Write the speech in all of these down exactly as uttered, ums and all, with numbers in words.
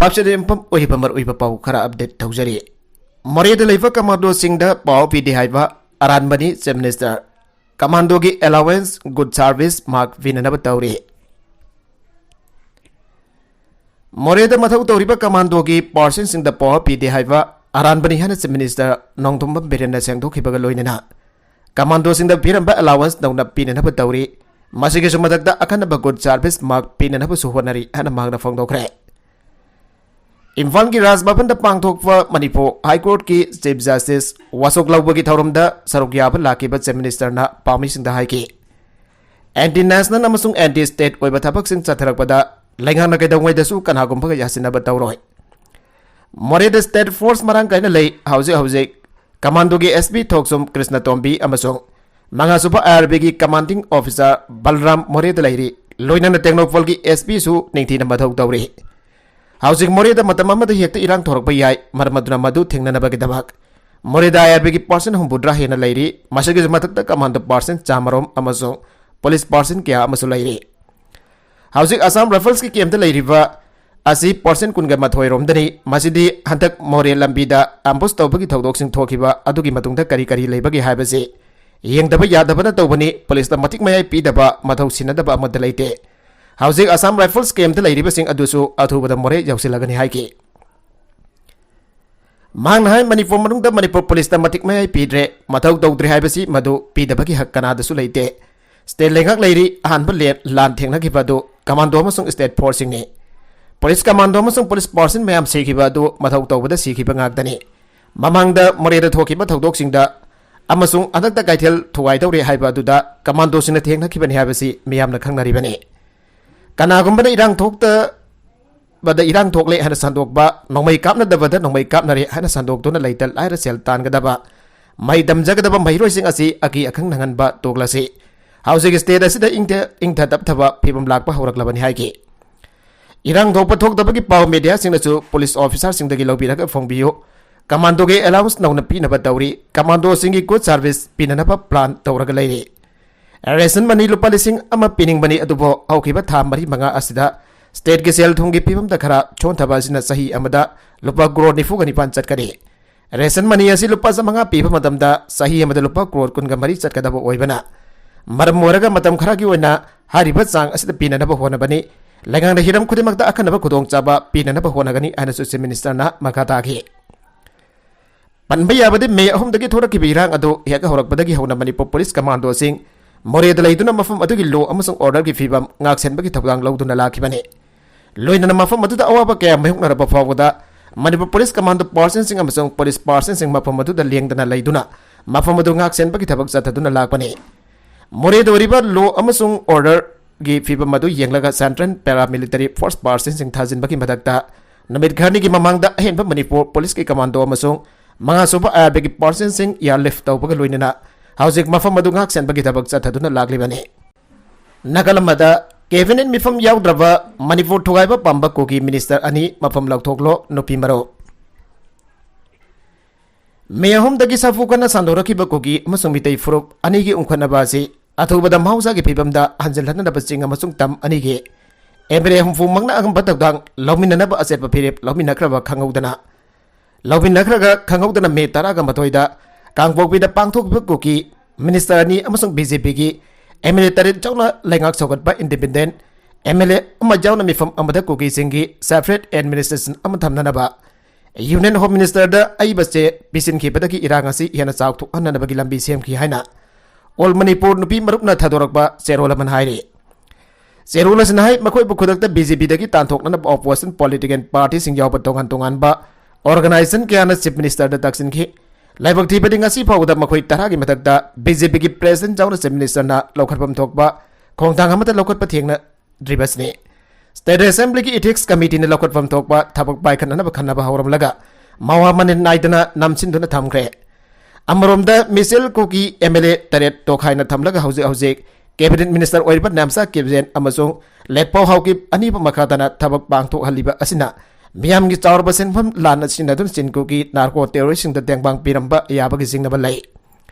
ꯄꯥꯛꯆꯗ ꯌꯨꯝꯐꯝ ꯑꯣꯏꯔꯤꯕ ꯃꯔꯨꯑꯣꯏꯕ ꯄꯥꯎ ꯈꯔ ꯑꯞꯗꯦꯠ ꯇꯧꯖꯔꯤ꯫ ꯃꯣꯔꯦꯗ ꯂꯩꯕ ꯀꯃꯥꯟꯗꯣꯁꯤꯡꯗ ꯄꯥꯎ ꯄꯤꯗꯦ ꯍꯥꯏꯕ ꯑꯔꯥꯟꯕꯅꯤ, Chief Minister꯫ ꯀꯃꯥꯟꯗꯣꯒꯤ allowance, good service mark ꯄꯤꯅꯅꯕ ꯇꯧꯔꯤ꯫ ꯃꯣꯔꯦꯗ ꯃꯊꯧ ꯇꯧꯔꯤꯕ ꯀꯃꯥꯟꯗꯣꯒꯤ ꯄꯥꯔꯁꯟꯁꯤꯡꯗ ꯄꯥꯎ ꯄꯤꯗꯦ ꯍꯥꯏꯕ ꯑꯔꯥꯟꯕꯅꯤ ꯍꯥꯏꯅ Chief Minister ꯅꯣꯡꯊꯣꯝꯕꯝ ꯕꯤꯔꯦꯟꯅ ꯁꯦꯡꯗꯣꯛꯈꯤꯕꯒ ꯂꯣꯏꯅꯅ ꯀꯃꯥꯟꯗꯣꯁꯤꯡꯗ ꯄꯤꯔꯝꯕ allowance ꯅꯧꯅ ꯄꯤꯅꯅꯕ ꯇꯧꯔꯤ꯫ ꯃꯁꯤꯒꯤꯁꯨ ꯃꯊꯛꯇ ꯑꯈꯟꯅꯕ good service mark ꯄꯤꯅꯅꯕꯁꯨ ꯍꯣꯠꯅꯔꯤ ꯍꯥꯏꯅ ꯃꯍꯥꯛꯅ ꯐꯣꯡꯗꯣꯛꯈ꯭ꯔꯦ꯫ ꯏꯝꯐꯥꯜꯒꯤ ꯔꯥꯖ ꯚꯕꯟꯗ ꯄꯥꯡꯊꯣꯛꯄ ꯃꯅꯤꯄꯨꯔ ꯍꯥꯏ ꯀꯣꯔꯠꯀꯤ Chief Justice ꯋꯥꯁꯣꯛ ꯂꯧꯕꯒꯤ ꯊꯧꯔꯝꯗ ꯁꯔꯨꯛ ꯌꯥꯕ ꯂꯥꯛꯈꯤꯕ Chief Ministerꯅ ꯄꯥꯎꯃꯤꯁꯤꯡꯗ ꯍꯥꯏꯈꯤ, anti national ꯑꯃꯁꯨꯡ anti state ꯑꯣꯏꯕ ꯊꯕꯛꯁꯤꯡ ꯆꯠꯊꯔꯛꯄꯗ ꯂꯩꯉꯥꯛꯅ ꯀꯩꯗꯧꯉꯩꯗꯁꯨ ꯀꯅꯥꯒꯨꯝꯕꯒ ꯌꯥꯁꯤꯟꯅꯕ ꯇꯧꯔꯣꯏ꯫ ꯃꯣꯔꯦꯗ state force ꯃꯔꯥꯡ ꯀꯥꯏꯅ ꯂꯩ꯫ ꯍꯧꯖꯤꯛ ꯍꯧꯖꯤꯛ ꯀꯃꯥꯟꯗꯣꯒꯤ S P ꯊꯣꯛꯆꯨꯝ ꯀ꯭ꯔꯤꯁꯅ ꯇꯣꯝꯕꯤ ꯑꯃꯁꯨꯡ ꯃꯉꯥꯁꯨꯕ I R Bꯒꯤ commanding officer ꯕꯜꯔꯥꯝ ꯃꯣꯔꯦꯗ ꯂꯩꯔꯤ꯫ ꯂꯣꯏꯅꯅ ꯇꯦꯡꯅꯧꯄꯜꯒꯤ S Pꯁꯨ ꯅꯤꯡꯊꯤꯅ ꯃꯊꯧ ꯇꯧꯔꯤ꯫ ꯍꯧꯖꯤꯛ ꯃꯣꯔꯦꯗ ꯃꯇꯝ ꯑꯃꯗ ꯍꯦꯛꯇ ꯏꯔꯥꯡ ꯊꯣꯔꯛꯄ ꯌꯥꯏ, ꯃꯔꯝ ꯑꯗꯨꯅ ꯃꯗꯨ ꯊꯦꯡꯅꯅꯕꯒꯤꯗꯃꯛ ꯃꯣꯔꯦꯗ I R Bꯒꯤ ꯄꯥꯔꯁꯟ ꯍꯨꯝꯐꯨꯇꯔꯥ ꯍꯦꯟꯅ ꯂꯩꯔꯤ꯫ ꯃꯁꯤꯒꯤꯁꯨ ꯃꯊꯛꯇ ꯀꯃꯥꯟꯗꯣ ꯄꯥꯔꯁꯟ ꯆꯥꯃꯔꯣꯝ ꯑꯃꯁꯨꯡ ꯄꯨꯂꯤꯁ ꯄꯥꯔꯁꯟ ꯀꯌꯥ ꯑꯃꯁꯨ ꯂꯩꯔꯤ꯫ ꯍꯧꯖꯤꯛ ꯑꯁꯥꯝ ꯔꯥꯏꯐꯜꯁꯀꯤ ꯀꯦꯝꯞꯇ ꯂꯩꯔꯤꯕ ꯑꯁꯤ ꯄꯥꯔꯁꯟ ꯀꯨꯟꯒ ꯃꯥꯊꯣꯏ ꯔꯣꯝꯗꯅꯤ꯫ ꯃꯁꯤꯗꯤ ꯍꯟꯗꯛ ꯃꯣꯔꯦ ꯂꯝꯕꯤꯗ ambush ꯇꯧꯕꯒꯤ ꯊꯧꯗꯣꯛꯁꯤꯡ ꯊꯣꯛꯈꯤꯕ ꯑꯗꯨꯒꯤ ꯃꯇꯨꯡꯗ ꯀꯔꯤ ꯀꯔꯤ ꯂꯩꯕꯒꯦ ꯍꯥꯏꯕꯁꯤ ꯌꯦꯡꯗꯕ ꯌꯥꯗꯕꯅ ꯇꯧꯕꯅꯤ꯫ ꯄꯨꯂꯤꯁꯇ ꯃꯇꯤꯛ ꯃꯌꯥꯏ ꯄꯤꯗꯕ, ꯃꯊꯧ ꯁꯤꯟꯅꯗꯕ ꯑꯃꯠꯇ ꯂꯩꯇꯦ꯫ ꯍꯧꯖꯤꯛ ꯑꯁꯥꯝ ꯔꯥꯏꯐꯜꯁ ꯀꯦꯝꯞꯇ ꯂꯩꯔꯤꯕꯁꯤꯡ ꯑꯗꯨꯁꯨ ꯑꯊꯨꯕꯗ ꯃꯣꯔꯦ ꯌꯧꯁꯤꯜꯂꯒꯅꯤ ꯍꯥꯏꯈꯤ꯫ ꯃꯍꯥꯛꯅ ꯍꯥꯏ, ꯃꯅꯤꯄꯨꯔ ꯃꯅꯨꯡꯗ ꯃꯅꯤꯄꯨꯔ ꯄꯨꯂꯤꯁꯇ ꯃꯇꯤꯛ ꯃꯌꯥꯏ ꯄꯤꯗ꯭ꯔꯦ, ꯃꯊꯧ ꯇꯧꯗ꯭ꯔꯦ ꯍꯥꯏꯕꯁꯤ ꯃꯗꯨ ꯄꯤꯗꯕꯒꯤ ꯍꯛ ꯀꯅꯥꯗꯁꯨ ꯂꯩꯇꯦ꯫ ꯁ꯭ꯇꯦꯠ ꯂꯩꯉꯥꯛ ꯂꯩꯔꯤ, ꯑꯍꯥꯟꯕ ꯂꯦ-, ꯂꯥꯟ ꯊꯦꯡꯅꯈꯤꯕ ꯑꯗꯨ ꯀꯃꯥꯟꯗꯣ ꯑꯃꯁꯨꯡ ꯁ꯭ꯇꯦꯠ ꯐꯣꯔꯁꯁꯤꯡꯅꯤ꯫ ꯄꯨꯂꯤꯁ ꯀꯃꯥꯟꯗꯣ ꯑꯃꯁꯨꯡ ꯄꯨꯂꯤꯁ ꯄꯥꯔꯁꯟ ꯃꯌꯥꯝ ꯁꯤꯈꯤꯕ ꯑꯗꯨ ꯃꯊꯧ ꯇꯧꯕꯗ ꯁꯤꯈꯤꯕ ꯉꯥꯛꯇꯅꯤ꯫ ꯃꯃꯥꯡꯗ ꯃꯣꯔꯦꯗ ꯊꯣꯛꯈꯤꯕ ꯊꯧꯗꯣꯛꯁꯤꯡꯗ ꯑꯃꯁꯨꯡ ꯍꯟꯗꯛꯇ ꯀꯩꯊꯦꯜ ꯊꯨꯒꯥꯏꯗꯧꯔꯦ ꯍꯥꯏꯕ ꯑꯗꯨꯗ ꯀꯃꯥꯟꯗꯣꯁꯤꯡꯅ ꯊꯦꯡꯅꯈꯤꯕꯅꯤ ꯍꯥꯏꯕꯁꯤ ꯃꯤꯌꯥꯝꯅ ꯈꯪꯅꯔꯤꯕꯅꯤ꯫ ꯀꯅꯥꯒꯨꯝꯕꯅ ꯏꯔꯥꯡ ꯊꯣꯛꯇꯕꯗ ꯏꯔꯥꯡ ꯊꯣꯛꯂꯦ ꯍꯥꯏꯅ ꯁꯟꯗꯣꯛꯄ, ꯅꯣꯡꯃꯩ ꯀꯥꯞꯅꯗꯕꯗ ꯅꯣꯡꯃꯩ ꯀꯥꯞꯅꯔꯦ ꯍꯥꯏꯅ ꯁꯟꯗꯣꯛꯇꯨꯅ ꯂꯩꯇ ꯂꯥꯏꯔ ꯁꯦꯜ ꯇꯥꯟꯒꯗꯕ, ꯃꯍꯩ ꯇꯝꯖꯒꯗꯕ ꯃꯍꯩꯔꯣꯏꯁꯤꯡ ꯑꯁꯤ ꯑꯀꯤ ꯑꯈꯪ ꯅꯪꯍꯟꯕ ꯇꯣꯛꯂꯁꯤ꯫ ꯍꯧꯖꯤꯛ ꯁ꯭ꯇꯦꯠ ꯑꯁꯤꯗ ꯏꯪꯊ-, ꯏꯪꯊ ꯇꯞꯊꯕ ꯐꯤꯕꯝ ꯂꯥꯛꯄ ꯍꯧꯔꯛꯂꯕꯅꯤ ꯍꯥꯏꯈꯤ꯫ ꯏꯔꯥꯡ ꯊꯣꯛꯄ ꯊꯣꯛꯇꯕꯒꯤ ꯄꯥꯎ ꯃꯦꯗꯤꯌꯥꯁꯤꯡꯅꯁꯨ ꯄꯨꯂꯤꯁ ꯑꯣꯐꯤꯁꯥꯔꯁꯤꯡꯗꯒꯤ ꯂꯧꯕꯤꯔꯒ ꯐꯣꯡꯕꯤꯌꯨ꯫ ꯀꯃꯥꯟꯗꯣꯒꯤ allowance ꯅꯧꯅ ꯄꯤꯅꯕ ꯇꯧꯔꯤ꯫ ꯀꯃꯥꯟꯗꯣꯁꯤꯡꯒꯤ good service ꯄꯤꯅꯅꯕ plan ꯇꯧꯔꯒ ꯂꯩꯔꯤ꯫ ꯔꯦꯁꯟ ꯃꯅꯤ ꯂꯨꯄꯥ ꯂꯤꯁꯤꯡ ꯑꯃ ꯄꯤꯅꯤꯡꯕꯅꯤ, ꯑꯗꯨꯕꯨ ꯍꯧꯈꯤꯕ ꯊꯥ ꯃꯔꯤ ꯃꯉꯥ ꯑꯁꯤꯗ Stateꯀꯤ ꯁꯦꯜ ꯊꯨꯝꯒꯤ ꯐꯤꯕꯝꯗ ꯈꯔ ꯁꯣꯟꯊꯕ ꯑꯁꯤꯅ ꯆꯍꯤ ꯑꯃꯗ ꯂꯨꯄꯥ ꯀ꯭ꯔꯣꯔ ꯅꯤꯐꯨꯒ ꯅꯤꯄꯥꯟ ꯆꯠꯀꯅꯤ꯫ ꯔꯦꯁꯟ ꯃꯅꯤ ꯑꯁꯤ ꯂꯨꯄꯥ ꯆꯥꯃꯉꯥ ꯄꯤꯕ ꯃꯇꯝꯗ ꯆꯍꯤ ꯑꯃꯗ ꯂꯨꯄꯥ ꯀ꯭ꯔꯣꯔ ꯀꯨꯟꯒ ꯃꯔꯤ ꯆꯠꯀꯗꯕ ꯑꯣꯏꯕꯅ ꯃꯔꯝ ꯑꯣꯏꯔꯒ ꯃꯇꯝ ꯈꯔꯒꯤ ꯑꯣꯏꯅ ꯍꯥꯏꯔꯤꯕ ꯆꯥꯡ ꯑꯁꯤꯗ ꯄꯤꯅꯅꯕ ꯍꯣꯠꯅꯕꯅꯤ꯫ ꯂꯩꯉꯥꯛꯅ ꯍꯤꯔꯝ ꯈꯨꯗꯤꯡꯃꯛꯇ ꯑꯀꯟꯅꯕ ꯈꯨꯗꯣꯡꯆꯥꯕ ꯄꯤꯅꯅꯕ ꯍꯣꯠꯅꯒꯅꯤ ꯍꯥꯏꯅꯁꯨ Chief Ministerꯅ ꯃꯈꯥ ꯇꯥꯈꯤ꯫ ꯄꯟꯕ ꯌꯥꯕꯗꯤ ꯃꯦ ꯑꯍꯨꯝꯗꯒꯤ ꯊꯣꯔꯛꯈꯤꯕ ꯏꯔꯥꯡ ꯑꯗꯨ ꯍꯦꯛ ꯍꯧꯔꯛꯄꯗꯒꯤ ꯍꯧꯅ ꯃꯅꯤꯄꯨꯔ ꯄꯨꯂꯤꯁ ꯀꯃꯥꯟꯗꯣꯁꯤꯡ ꯃꯣꯔꯦꯗ ꯂꯩꯗꯨꯅ ꯃꯐꯝ ꯑꯗꯨꯒꯤ law ꯑꯃꯁꯨꯡ orderꯒꯤ ꯐꯤꯕꯝ ꯉꯥꯛꯁꯦꯟꯕꯒꯤ ꯊꯧꯗꯥꯡ ꯂꯧꯗꯨꯅ ꯂꯥꯛꯈꯤꯕꯅꯤ꯫ ꯂꯣꯏꯅꯅ ꯃꯐꯝ ꯑꯗꯨꯗ ꯑꯋꯥꯕ ꯀꯌꯥ ꯃꯥꯌꯣꯛꯅꯔꯕ ꯐꯥꯎꯕꯗ ꯃꯅꯤꯄꯨꯔ ꯄꯨꯂꯤꯁ ꯀꯃꯥꯟꯗꯣ personꯁꯤꯡ ꯑꯃꯁꯨꯡ ꯄꯨꯂꯤꯁ personꯁꯤꯡ ꯃꯐꯝ ꯑꯗꯨꯗ ꯂꯦꯡꯗꯅ ꯂꯩꯗꯨꯅ ꯃꯐꯝ ꯑꯗꯨ ꯉꯥꯛꯁꯦꯟꯕꯒꯤ ꯊꯕꯛ ꯆꯠꯊꯗꯨꯅ ꯂꯥꯛꯄꯅꯤ꯫ ꯃꯣꯔꯦꯗ ꯑꯣꯏꯔꯤꯕ law ꯑꯃꯁꯨꯡ orderꯒꯤ ꯐꯤꯕꯝ ꯑꯗꯨ ꯌꯦꯡꯂꯒ Central Paramilitary Force personꯁꯤꯡ ꯊꯥꯖꯤꯟꯕꯒꯤ ꯃꯊꯛꯇ ꯅꯨꯃꯤꯠ ꯈꯔꯅꯤꯒꯤ ꯃꯃꯥꯡꯗ ꯑꯍꯦꯟꯕ ꯃꯅꯤꯄꯨꯔ ꯄꯨꯂꯤꯁꯀꯤ ꯀꯃꯥꯟꯗꯣ ꯑꯃꯁꯨꯡ ꯃꯉꯥꯁꯨꯕ ꯑꯥꯏꯑꯥꯔꯕꯤꯒꯤ personꯁꯤꯡ airlift ꯇꯧꯕꯒ ꯂꯣꯏꯅꯅ ꯍꯧꯖꯤꯛ ꯃꯐꯝ ꯑꯗꯨ ꯉꯥꯛꯁꯦꯟꯕꯒꯤ ꯊꯕꯛ ꯆꯠꯊꯗꯨꯅ ꯂꯥꯛꯂꯤꯕꯅꯤ꯫ ꯅꯥꯀꯜ ꯑꯃꯗ cabinet ꯃꯤꯐꯝ ꯌꯥꯎꯗ꯭ꯔꯕ ꯃꯅꯤꯄꯨꯔ ꯊꯨꯒꯥꯏꯕ ꯄꯥꯝꯕ ꯀꯨꯀꯤ minister ꯑꯅꯤ ꯃꯐꯝ ꯂꯧꯊꯣꯛꯂꯣ ꯅꯨꯄꯤ ꯃꯔꯨꯞ꯫ ꯃꯦ ꯑꯍꯨꯝꯗꯒꯤ ꯁꯥꯐꯨ ꯀꯟꯅ ꯁꯟꯗꯣꯔꯛꯈꯤꯕ ꯀꯨꯀꯤ ꯑꯃꯁꯨꯡ ꯃꯤꯇꯩ ꯐꯨꯔꯨꯞ ꯑꯅꯤꯒꯤ ꯎꯪꯈꯠꯅꯕ ꯑꯁꯤ ꯑꯊꯨꯕꯗ ꯃꯍꯧꯁꯥꯒꯤ ꯐꯤꯕꯝꯗ ꯍꯟꯖꯤꯜꯍꯟꯅꯕ ꯆꯤꯡ ꯑꯃꯁꯨꯡ ꯇꯝ ꯑꯅꯤꯒꯤ MLA ꯍꯨꯝꯐꯨꯃꯛꯅ ꯑꯉꯝꯕ ꯊꯧꯗꯥꯡ ꯂꯧꯃꯤꯟꯅꯅꯕ ꯑꯆꯦꯠꯄ ꯐꯤꯔꯦꯞ ꯂꯧꯃꯤꯟꯅꯈ꯭ꯔꯕ ꯈꯪꯍꯧꯗꯅ ꯂꯧꯃꯤꯟꯅꯈ꯭ꯔꯒ ꯈꯪꯍꯧꯗꯅ ꯃꯦ ꯇꯔꯥꯒ ꯃꯥꯊꯣꯏꯗ ꯀꯥꯡꯄꯣꯛꯄꯤꯗ ꯄꯥꯡꯊꯣꯛꯈꯤꯕ ꯀꯨꯀꯤ minister ꯑꯅꯤ ꯑꯃꯁꯨꯡ BJPꯒꯤ MLA ꯇꯔꯦꯠ ꯌꯥꯎꯅ ꯂꯩꯉꯥꯛ ꯁꯧꯒꯠꯄ independent MLA ꯑꯃ ꯌꯥꯎꯅ ꯃꯤꯐꯝ ꯑꯃꯗ ꯀꯨꯀꯤꯁꯤꯡꯒꯤ separate administration ꯑꯃ ꯊꯝꯅꯅꯕ Union Home Ministerꯗ ꯑꯏꯕꯁꯦ ꯄꯤꯁꯤꯟꯈꯤꯕꯗꯒꯤ ꯏꯔꯥꯡ ꯑꯁꯤ ꯍꯦꯟꯅ ꯆꯥꯎꯊꯣꯛꯍꯟꯅꯅꯕꯒꯤ ꯂꯝꯕꯤ ꯁꯦꯝꯈꯤ ꯍꯥꯏꯅ All Manipur ꯅꯨꯄꯤ ꯃꯔꯨꯞꯅ ꯊꯥꯗꯣꯔꯛꯄ ꯆꯦꯔꯣꯜ ꯑꯃꯅ ꯍꯥꯏꯔꯤ꯫ ꯆꯦꯔꯣꯜ ꯑꯁꯤꯅ ꯍꯥꯏ, ꯃꯈꯣꯏꯕꯨ ꯈꯨꯗꯛꯇ BJPꯗꯒꯤ ꯇꯥꯟꯊꯣꯛꯅꯅꯕ opposition political partyꯁꯤꯡ ꯌꯥꯎꯕ ꯇꯣꯉꯥꯟ ꯇꯣꯉꯥꯟꯕ organization ꯀꯌꯥꯅ Chief Ministerꯗ ꯇꯛꯁꯤꯟꯈꯤ꯫ ꯂꯥꯏꯕꯛ ꯊꯤꯕꯗꯤ ꯉꯁꯤ ꯐꯥꯎꯕꯗ ꯃꯈꯣꯏ ꯇꯔꯥꯒꯤ ꯃꯊꯛꯇ BJPꯒꯤ president ꯌꯥꯎꯅ Chief Ministerꯅ ꯂꯧꯈꯠꯐꯝ ꯊꯣꯛꯄ ꯈꯣꯡꯊꯥꯡ ꯑꯃꯠꯇ ꯂꯧꯈꯠꯄ ꯊꯦꯡꯅꯗ꯭ꯔꯤꯕꯁꯤꯅꯤ꯫ State Assemblyꯒꯤ Ethics Committeeꯅ ꯂꯧꯈꯠꯐꯝ ꯊꯣꯛꯄ ꯊꯕꯛ ꯄꯥꯏꯈꯠꯅꯅꯕ ꯈꯟꯅꯕ ꯍꯧꯔꯝꯂꯒ ꯃꯋꯥ ꯃꯅꯤꯟ ꯅꯥꯏꯗꯅ ꯅꯝꯁꯤꯟꯗꯨꯅ ꯊꯝꯈ꯭ꯔꯦ꯫ ꯑꯃꯔꯣꯝꯗ ꯃꯤꯆꯦꯜ ꯀꯨꯀꯤ MLA ꯇꯔꯦꯠ ꯇꯣꯈꯥꯏꯅ ꯊꯝꯂꯒ ꯍꯧꯖꯤꯛ ꯍꯧꯖꯤꯛ cabinet minister ꯑꯣꯏꯔꯤꯕ ꯅꯦꯝꯆꯥ ꯀꯤꯞꯖꯦꯟ ꯑꯃꯁꯨꯡ ꯂꯦꯠꯄꯥꯎ ꯍꯥꯎꯀꯤꯞ ꯑꯅꯤꯕꯨ ꯃꯈꯥ ꯇꯥꯅ ꯊꯕꯛ ꯄꯥꯡꯊꯣꯛꯍꯜꯂꯤꯕ ꯑꯁꯤꯅ ꯃꯤꯌꯥꯝꯒꯤ ꯆꯥꯎꯔꯕ ꯁꯦꯟꯐꯝ ꯂꯥꯟꯅ ꯁꯤꯖꯤꯟꯅꯗꯨꯅ ꯆꯤꯟ ꯀꯨꯀꯤ narco terroristꯁꯤꯡꯗ ꯇꯦꯡꯕꯥꯡ ꯄꯤꯔꯝꯕ ꯌꯥꯕꯒꯤ ꯆꯤꯡꯅꯕ ꯂꯩ꯫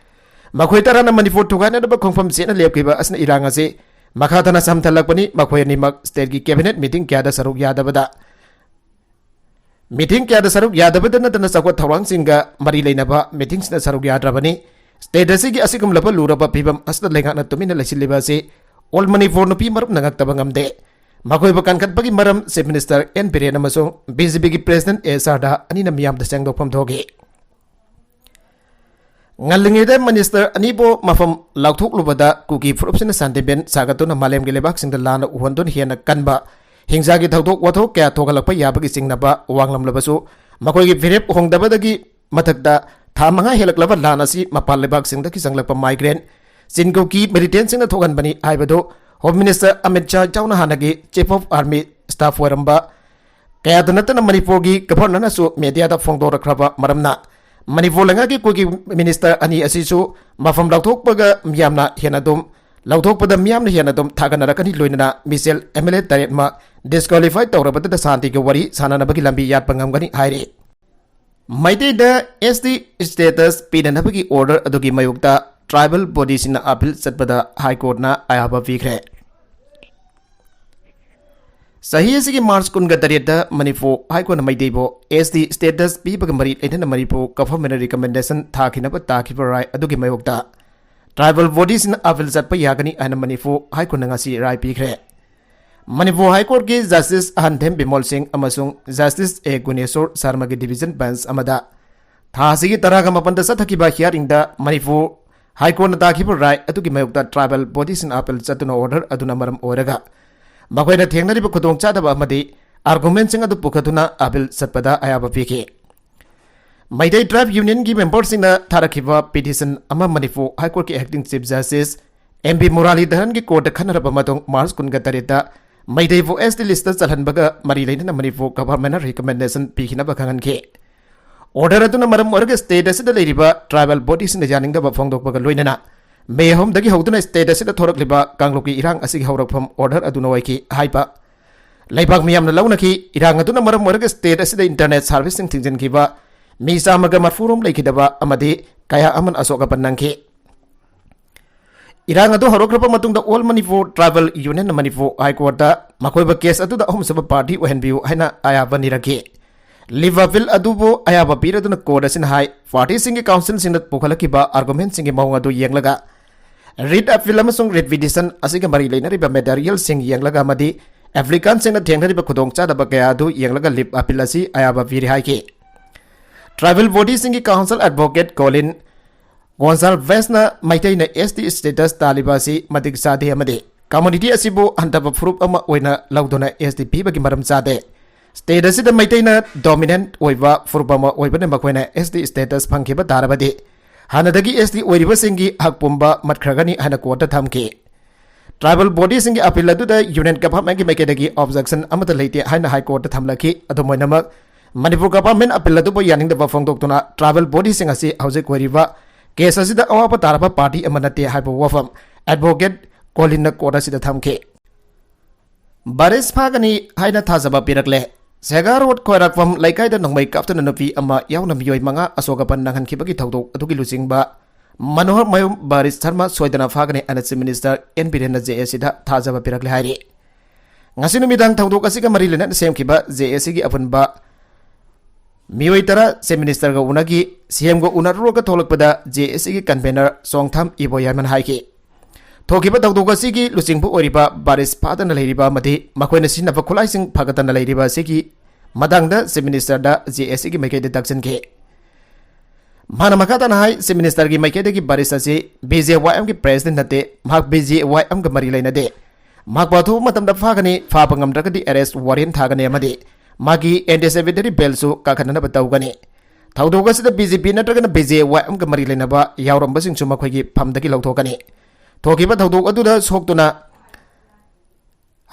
ꯃꯈꯣꯏ ꯇꯔꯥꯅ ꯃꯅꯤꯄꯨꯔ ꯊꯨꯒꯥꯏꯅꯅꯕ ꯈꯣꯡꯐꯝ ꯆꯦꯠꯅ ꯂꯦꯞꯈꯤꯕ ꯑꯁꯤꯅ ꯏꯔꯥꯡ ꯑꯁꯤ ꯃꯈꯥ ꯇꯥꯅ ꯁꯝꯊꯜꯂꯛꯄꯅꯤ꯫ ꯃꯈꯣꯏ ꯑꯅꯤꯃꯛ stateꯀꯤ cabinet meeting ꯀꯌꯥꯗ ꯁꯔꯨꯛ ꯌꯥꯗꯕꯗ, meeting ꯀꯌꯥꯗ ꯁꯔꯨꯛ ꯌꯥꯗꯕꯗ ꯅꯠꯇꯅ ꯆꯥꯎꯈꯠ ꯊꯧꯔꯥꯡꯁꯤꯡꯒ ꯃꯔꯤ ꯂꯩꯅꯕ meetingsꯇ ꯁꯔꯨꯛ ꯌꯥꯗ꯭ꯔꯕꯅꯤ꯫ State ꯑꯁꯤꯒꯤ ꯑꯁꯤꯒꯨꯝꯂꯕ ꯂꯨꯔꯕ ꯐꯤꯕꯝ ꯑꯁꯤꯗ ꯂꯩꯉꯥꯛꯅ ꯇꯨꯃꯤꯟꯅ ꯂꯩꯁꯤꯜꯂꯤꯕ ꯑꯁꯤ All Manipur ꯅꯨꯄꯤ ꯃꯔꯨꯞꯅ ꯉꯛꯇꯕ ꯉꯝꯗꯦ꯫ ꯃꯈꯣꯏꯕꯨ ꯀꯟꯈꯠꯄꯒꯤ ꯃꯔꯝ Chief Minister N Biren ꯑꯃꯁꯨꯡ BJPꯒꯤ President A Sharda ꯑꯅꯤꯅ ꯃꯤꯌꯥꯝꯗ ꯁꯦꯡꯗꯣꯛꯐꯝ ꯊꯣꯛꯈꯤ꯫ ꯉꯜꯂꯤꯉꯩꯗ minister ꯑꯅꯤꯕꯨ ꯃꯐꯝ ꯂꯥꯎꯊꯣꯛꯂꯨꯕꯗ ꯀꯨꯀꯤ ꯐꯨꯔꯨꯞꯁꯤꯡꯅ sentiment ꯁꯥꯒꯠꯇꯨꯅ ꯃꯥꯂꯦꯝꯒꯤ ꯂꯩꯕꯥꯛꯁꯤꯡꯗ ꯂꯥꯟꯅ ꯎꯍꯟꯗꯨꯅ ꯍꯦꯟꯅ ꯀꯟꯕ ꯍꯤꯡꯁꯥꯒꯤ ꯊꯧꯗꯣꯛ ꯋꯥꯊꯣꯛ ꯀꯌꯥ ꯊꯣꯛꯍꯜꯂꯛꯄ ꯌꯥꯕꯒꯤ ꯆꯤꯡꯅꯕ ꯋꯥꯡꯂꯝꯂꯕꯁꯨ, ꯃꯈꯣꯏꯒꯤ ꯐꯤꯔꯦꯞ ꯍꯣꯡꯗꯕꯗꯒꯤ ꯃꯊꯛꯇ ꯊꯥ ꯃꯉꯥ ꯍꯦꯜꯂꯛꯂꯕ ꯂꯥꯟ ꯑꯁꯤ ꯃꯄꯥꯟ ꯂꯩꯕꯥꯛꯁꯤꯡꯗꯒꯤ ꯆꯪꯂꯛꯄ migrant ꯆꯤꯟ ꯀꯨꯀꯤ militantꯁꯤꯡꯅ ꯊꯣꯛꯍꯟꯕꯅꯤ ꯍꯥꯏꯕꯗꯨ Home Minister ꯑꯃꯤꯠ ꯁꯥꯍ ꯌꯥꯎꯅ ꯍꯥꯟꯅꯒꯤ Chief of Army Staff ꯑꯣꯏꯔꯝꯕ ꯀꯌꯥꯗ ꯅꯠꯇꯅ ꯃꯅꯤꯄꯨꯔꯒꯤ Governorꯅꯁꯨ mediaꯗ ꯐꯣꯡꯗꯣꯔꯛꯈ꯭ꯔꯕ ꯃꯔꯝꯅ, ꯃꯅꯤꯄꯨꯔ ꯂꯩꯉꯥꯛꯀꯤ ꯀꯨꯀꯤ minister ꯑꯅꯤ ꯑꯁꯤꯁꯨ ꯃꯐꯝ ꯂꯧꯊꯣꯛꯄꯒ ꯃꯤꯌꯥꯝꯅ ꯍꯦꯟꯅ ꯑꯗꯨꯝ, ꯂꯧꯊꯣꯛꯄꯗ ꯃꯤꯌꯥꯝꯅ ꯍꯦꯟꯅ ꯑꯗꯨꯝ ꯊꯥꯒꯠꯅꯔꯛꯀꯅꯤ꯫ ꯂꯣꯏꯅꯅ ꯃꯤꯁꯦꯜ MLA ꯇꯔꯦꯠꯃ disqualify ꯇꯧꯔꯕꯗ ꯁꯥꯟꯇꯤꯒꯤ ꯋꯥꯔꯤ ꯁꯥꯟꯅꯅꯕꯒꯤ ꯂꯝꯕꯤ ꯌꯥꯠꯄ ꯉꯝꯒꯅꯤ ꯍꯥꯏꯔꯤ꯫ ꯃꯩꯇꯩꯗ ST status ꯄꯤꯅꯅꯕꯒꯤ order ꯑꯗꯨꯒꯤ ꯃꯥꯌꯣꯛꯇ tribal bodyꯁꯤꯡꯅ appeal ꯆꯠꯄꯗ High Courtꯅ ꯑꯌꯥꯕ ꯄꯤꯈ꯭ꯔꯦ꯫ ꯆꯍꯤ ꯑꯁꯤꯒꯤ March ꯀꯨꯟꯒ ꯇꯔꯦꯠꯇ ꯃꯅꯤꯄꯨꯔ High Courtꯅ ꯃꯩꯇꯩꯕꯨ ST status ꯄꯤꯕꯒ ꯃꯔꯤ ꯂꯩꯅꯅ ꯃꯅꯤꯄꯨꯔ Governorꯅ recommendation ꯊꯥꯈꯤꯅꯕ ꯇꯥꯈꯤꯕ ꯔꯥꯏ ꯑꯗꯨꯒꯤ ꯃꯥꯌꯣꯛꯇ tribal bodyꯁꯤꯡꯅ appeal ꯆꯠꯄ ꯌꯥꯒꯅꯤ ꯍꯥꯏꯅ ꯃꯅꯤꯄꯨꯔ High Courtꯅ ꯉꯁꯤ ꯔꯥꯏ ꯄꯤꯈ꯭ꯔꯦ꯫ ꯃꯅꯤꯄꯨꯔ High Courtꯀꯤ Justice ꯑꯍꯟꯊꯦꯝ ꯕꯤꯃꯣꯜ ꯁꯤꯡ ꯑꯃꯁꯨꯡ Justice A Guneshor ꯁꯔꯃꯒꯤ division bench ꯑꯃꯗ ꯊꯥ ꯑꯁꯤꯒꯤ ꯇꯔꯥꯒ ꯃꯥꯄꯟꯗ ꯆꯠꯊꯈꯤꯕ hearingꯗ ꯃꯅꯤꯄꯨꯔ High Courtꯅ ꯇꯥꯈꯤꯕ ꯔꯥꯏ ꯑꯗꯨꯒꯤ ꯃꯥꯌꯣꯛꯇ tribal bodyꯁꯤꯡꯅ appeal ꯆꯠꯇꯨꯅ order ꯑꯗꯨꯅ ꯃꯔꯝ ꯑꯣꯏꯔꯒ ꯃꯈꯣꯏꯅ ꯊꯦꯡꯅꯔꯤꯕ ꯈꯨꯗꯣꯡꯆꯥꯗꯕ ꯑꯃꯗꯤ argumentꯁꯤꯡ ꯑꯗꯨ ꯄꯨꯈꯠꯇꯨꯅ appeal ꯆꯠꯄꯗ ꯑꯌꯥꯕ ꯄꯤꯈꯤ꯫ ꯃꯩꯇꯩ Tribe Unionꯒꯤ memberꯁꯤꯡꯅ ꯊꯥꯔꯛꯈꯤꯕ petition ꯑꯃ Manipur High Courtꯀꯤ Acting Chief Justice M B ꯃꯨꯔꯥꯂꯤꯙꯔꯟꯒꯤ courtꯇ ꯈꯟꯅꯔꯕ ꯃꯇꯨꯡ March ꯀꯨꯟꯒ ꯇꯔꯦꯠꯇ ꯃꯩꯇꯩꯕꯨ ST listꯇ ꯆꯜꯍꯟꯕꯒ ꯃꯔꯤ ꯂꯩꯅꯅ ꯃꯅꯤꯄꯨꯔ Governorꯅ recommendation ꯄꯤꯈꯤꯅꯕ ꯈꯪꯍꯟꯈꯤ꯫ Order ꯑꯗꯨꯅ ꯃꯔꯝ ꯑꯣꯏꯔꯒ state ꯑꯁꯤꯗ ꯂꯩꯔꯤꯕ tribal bodyꯁꯤꯡꯅ ꯌꯥꯅꯤꯡꯗꯕ ꯐꯣꯡꯗꯣꯛꯄꯒ ꯂꯣꯏꯅꯅ May ꯑꯍꯨꯝꯗꯒꯤ ꯍꯧꯗꯨꯅ state ꯑꯁꯤꯗ ꯊꯣꯔꯛꯂꯤꯕ ꯀꯥꯡꯂꯨꯞꯀꯤ ꯏꯔꯥꯡ ꯑꯁꯤꯒꯤ ꯍꯧꯔꯛꯐꯝ order ꯑꯗꯨꯅ ꯑꯣꯏꯈꯤ ꯍꯥꯏꯕ ꯂꯩꯕꯥꯛ ꯃꯤꯌꯥꯝꯅ ꯂꯧꯅꯈꯤ꯫ ꯏꯔꯥꯡ ꯑꯗꯨꯅ ꯃꯔꯝ ꯑꯣꯏꯔꯒ state ꯑꯁꯤꯗ internet serviceꯁꯤꯡ ꯊꯤꯡꯖꯤꯟꯈꯤꯕ, ꯃꯤ ꯆꯥꯝꯃꯒ ꯃꯔꯤꯐꯨ ꯔꯣꯝ ꯂꯩꯈꯤꯗꯕ ꯑꯃꯗꯤ ꯀꯌꯥ ꯑꯃꯅ ꯑꯁꯣꯛ ꯑꯄꯟ ꯅꯪꯈꯤ꯫ ꯏꯔꯥꯡ ꯑꯗꯨ ꯍꯧꯔꯛꯈ꯭ꯔꯕ ꯃꯇꯨꯡꯗ All Manipur Tribal Union Manipur ꯍꯥꯏ ꯀꯣꯔꯠꯇ ꯃꯈꯣꯏꯕꯨ ꯀꯦꯁ ꯑꯗꯨꯗ ꯑꯍꯨꯝꯁꯨꯕ ꯄꯥꯔꯇꯤ ꯑꯣꯏꯍꯟꯕꯤꯌꯨ ꯍꯥꯏꯅ ꯑꯌꯥꯕ ꯅꯤꯔꯛꯈꯤ꯫ ꯂꯤꯞ ꯑꯄꯤꯜ ꯑꯗꯨꯕꯨ ꯑꯌꯥꯕ ꯄꯤꯔꯗꯨꯅ ꯀꯣꯔꯠ ꯑꯁꯤꯅ ꯍꯥꯏ, ꯄꯥꯔꯇꯤꯁꯤꯡꯒꯤ ꯀꯥꯎꯟꯁꯤꯜꯁꯤꯡꯅ ꯄꯨꯈꯠꯂꯛꯈꯤꯕ ꯑꯥꯔꯒꯨꯃꯦꯟꯁꯤꯡꯒꯤ ꯃꯑꯣꯡ ꯑꯗꯨ ꯌꯦꯡꯂꯒ, ꯔꯤꯠ ꯑꯄꯤꯜ ꯑꯃꯁꯨꯡ ꯔꯤꯠ ꯄꯤꯇꯤꯁꯟ ꯑꯁꯤꯒ ꯃꯔꯤ ꯂꯩꯅꯔꯤꯕ ꯃꯦꯇꯔꯤꯌꯦꯜꯁꯤꯡ ꯌꯦꯡꯂꯒ ꯑꯃꯗꯤ ꯑꯦꯄ꯭ꯂꯤꯀꯥꯟꯁꯤꯡꯅ ꯊꯦꯡꯅꯔꯤꯕ ꯈꯨꯗꯣꯡꯆꯥꯗꯕ ꯀꯌꯥ ꯑꯗꯨ ꯌꯦꯡꯂꯒ ꯂꯤꯞ ꯑꯄꯤꯜ ꯑꯁꯤ ꯑꯌꯥꯕ ꯄꯤꯔꯦ ꯍꯥꯏꯈꯤ꯫ ꯇ꯭ꯔꯥꯏꯕꯦꯜ ꯕꯣꯗꯤꯁꯤꯡꯒꯤ ꯀꯥꯎꯟꯁꯤꯜ ꯑꯦꯗꯚꯣꯀꯦꯠ ꯀꯣꯂꯤꯟ ꯒꯣꯟꯁꯥꯜꯚꯦꯁꯅ ꯃꯩꯇꯩꯅ S T status ꯇꯥꯜꯂꯤꯕ ꯑꯁꯤ ꯃꯇꯤꯛ ꯆꯥꯗꯦ ꯑꯃꯗꯤ ꯀꯝꯃꯨꯅꯤꯇꯤ ꯑꯁꯤꯕꯨ ꯍꯟꯊꯕ ꯐꯨꯔꯨꯞ ꯑꯃ ꯑꯣꯏꯅ ꯂꯧꯗꯨꯅ S T ꯄꯤꯕꯒꯤ ꯃꯔꯝ ꯆꯥꯗꯦ꯫ ꯁ꯭ꯇꯦꯠ ꯑꯁꯤꯗ ꯃꯩꯇꯩꯅ ꯗꯣꯃꯤꯅꯦꯟꯠ ꯑꯣꯏꯕ ꯐꯨꯔꯨꯞ ꯑꯃ ꯑꯣꯏꯕꯅ ꯃꯈꯣꯏꯅ S T status ꯐꯪꯈꯤꯕ ꯇꯥꯔꯕꯗꯤ ꯍꯥꯟꯅꯗꯒꯤ S T ꯑꯣꯏꯔꯤꯕꯁꯤꯡꯒꯤ ꯍꯛ ꯄꯨꯝꯕ ꯃꯠꯈ꯭ꯔꯒꯅꯤ ꯍꯥꯏꯅ ꯀꯣꯔꯠꯇ ꯊꯝꯈꯤ꯫ ꯇ꯭ꯔꯥꯏꯕꯦꯜ ꯕꯣꯗꯤꯁꯤꯡꯒꯤ ꯑꯄꯤꯜ ꯑꯗꯨꯗ ꯌꯨꯅꯤꯌꯟ ꯒꯚꯔꯟꯃꯦꯟꯠꯀꯤ ꯃꯥꯏꯀꯩꯗꯒꯤ ꯑꯣꯕꯖꯦꯛꯁꯟ ꯑꯃꯠꯇ ꯂꯩꯇꯦ ꯍꯥꯏꯅ ꯍꯥꯏ ꯀꯣꯔꯠꯇ ꯊꯝꯂꯛꯈꯤ꯫ ꯑꯗꯨꯝ ꯑꯣꯏꯅꯃꯛ, ꯃꯅꯤꯄꯨꯔ ꯒꯚꯔꯟꯃꯦꯟꯠ ꯑꯄꯤꯜ ꯑꯗꯨꯕꯨ ꯌꯥꯅꯤꯡꯗꯕ ꯐꯣꯡꯗꯣꯛꯇꯨꯅ ꯇ꯭ꯔꯥꯏꯕꯦꯜ ꯕꯣꯗꯤꯁꯤꯡ ꯑꯁꯤ ꯍꯧꯖꯤꯛ ꯑꯣꯏꯔꯤꯕ ꯀꯦꯁ ꯑꯁꯤꯗ ꯑꯋꯥꯕ ꯇꯥꯔꯕ ꯄꯥꯔꯇꯤ ꯑꯃ ꯅꯠꯇꯦ ꯍꯥꯏꯕ ꯋꯥꯐꯝ ꯑꯦꯗꯚꯣꯀꯦꯠ ꯀꯣꯂꯤꯟꯅ ꯀꯣꯔꯠ ꯑꯁꯤꯗ ꯊꯝꯈꯤ꯫ ꯕꯥꯔꯤꯁ ꯐꯥꯒꯅꯤ ꯍꯥꯏꯅ ꯊꯥꯖꯕ ꯄꯤꯔꯛꯂꯦ꯫ ꯁꯦꯒꯥ ꯔꯣꯗ ꯈ꯭ꯋꯥꯏꯔꯥꯛꯄꯝ ꯂꯩꯀꯥꯏꯗ ꯅꯣꯡꯃꯩ ꯀꯥꯞꯇꯨꯅ ꯅꯨꯄꯤ ꯑꯃ ꯌꯥꯎꯅ ꯃꯤꯑꯣꯏ ꯃꯉꯥ ꯑꯁꯣꯛ ꯑꯄꯟ ꯅꯪꯍꯟꯈꯤꯕꯒꯤ ꯊꯧꯗꯣꯛ ꯑꯗꯨꯒꯤ ꯂꯨꯆꯤꯡꯕ ꯃꯅꯣꯍꯔ ꯃꯌꯨꯝ ꯕꯥꯔꯤꯁ ꯁꯔꯃ ꯁꯣꯏꯗꯅ ꯐꯥꯒꯅꯤ ꯍꯥꯏꯅ ꯆꯤꯐ ꯃꯤꯅꯤꯁꯇꯔ ꯑꯦꯟ ꯕꯤꯔꯦꯟꯅ ꯖꯦ ꯑꯦ ꯁꯤꯗ ꯊꯥꯖꯕ ꯄꯤꯔꯛꯂꯦ ꯍꯥꯏꯔꯤ꯫ ꯉꯁꯤ ꯅꯨꯃꯤꯗꯥꯡ ꯊꯧꯗꯣꯛ ꯑꯁꯤꯒ ꯃꯔꯤ ꯂꯩꯅꯅ ꯁꯦꯝꯈꯤꯕ ꯖꯦ ꯑꯦ ꯁꯤꯒꯤ ꯑꯄꯨꯟꯕ ꯃꯤꯑꯣꯏ ꯇꯔꯥ ꯆꯤꯐ ꯃꯤꯅꯤꯁꯇꯔꯒ ꯎꯅꯈꯤ꯫ ꯁꯤ ꯑꯦꯝꯒ ꯎꯅꯔꯨꯔꯒ ꯊꯣꯛꯂꯛꯄꯗ ꯖꯦ ꯑꯦ ꯁꯤꯒꯤ ꯀꯟꯚꯦꯅꯔ ꯆꯣꯡꯊꯥꯝ ꯏꯕꯣꯌꯥꯏꯃꯅ ꯍꯥꯏꯈꯤ, ꯊꯣꯛꯈꯤꯕ ꯊꯧꯗꯣꯛ ꯑꯁꯤꯒꯤ ꯂꯨꯆꯤꯡꯕ ꯑꯣꯏꯔꯤꯕ ꯕꯥꯔꯤꯁ ꯐꯥꯗꯅ ꯂꯩꯔꯤꯕ ꯑꯃꯗꯤ ꯃꯈꯣꯏꯅ ꯁꯤꯖꯤꯟꯅꯕ ꯈꯨꯠꯂꯥꯏꯁꯤꯡ ꯐꯒꯠꯇꯅ ꯂꯩꯔꯤꯕ ꯑꯁꯤꯒꯤ ꯃꯇꯥꯡꯗ ꯆꯤꯐ ꯃꯤꯅꯤꯁꯇꯔꯗ ꯖꯦ ꯑꯦ ꯁꯤꯒꯤ ꯃꯥꯏꯀꯩꯗ ꯇꯥꯛꯁꯤꯟꯈꯤ꯫ ꯃꯥꯅ ꯃꯈꯥ ꯇꯥꯅ ꯍꯥꯏ, ꯆꯤꯐ ꯃꯤꯅꯤꯁꯇꯔꯒꯤ ꯃꯥꯏꯀꯩꯗꯒꯤ ꯕꯥꯔꯤꯁ ꯑꯁꯤ ꯕꯤ ꯖꯦ ꯋꯥꯏ ꯑꯦꯝꯒꯤ ꯄ꯭ꯔꯦꯁꯤꯗꯦꯟꯠ ꯅꯠꯇꯦ, ꯃꯍꯥꯛ ꯕꯤ ꯖꯦ ꯋꯥꯏ ꯑꯦꯝꯒ ꯃꯔꯤ ꯂꯩꯅꯗꯦ꯫ ꯃꯍꯥꯛꯄꯨ ꯑꯊꯨꯕ ꯃꯇꯝꯗ ꯐꯥꯒꯅꯤ, ꯐꯥꯕ ꯉꯝꯗ꯭ꯔꯒꯗꯤ ꯑꯦꯔꯦꯁ ꯋꯥꯔꯦꯟꯠ ꯊꯥꯒꯅꯤ ꯑꯃꯗꯤ ꯃꯥꯒꯤ ꯑꯦꯟꯇꯤꯁꯦꯕꯤꯇꯔꯤ ꯕꯦꯜꯁꯨ ꯀꯥꯈꯠꯅꯅꯕ ꯇꯧꯒꯅꯤ꯫ ꯊꯧꯗꯣꯛ ꯑꯁꯤꯗ ꯕꯤ ꯖꯦ ꯄꯤ ꯅꯠꯇ꯭ꯔꯒꯅ ꯕꯤ ꯖꯦ ꯋꯥꯏ ꯑꯦꯝꯒ ꯃꯔꯤ ꯂꯩꯅꯕ ꯌꯥꯎꯔꯝꯕꯁꯤꯡꯁꯨ ꯃꯈꯣꯏꯒꯤ ꯐꯝꯗꯒꯤ ꯂꯧꯊꯣꯛꯀꯅꯤ꯫ ꯊꯣꯛꯈꯤꯕ ꯊꯧꯗꯣꯛ ꯑꯗꯨꯗ ꯁꯣꯛꯇꯨꯅ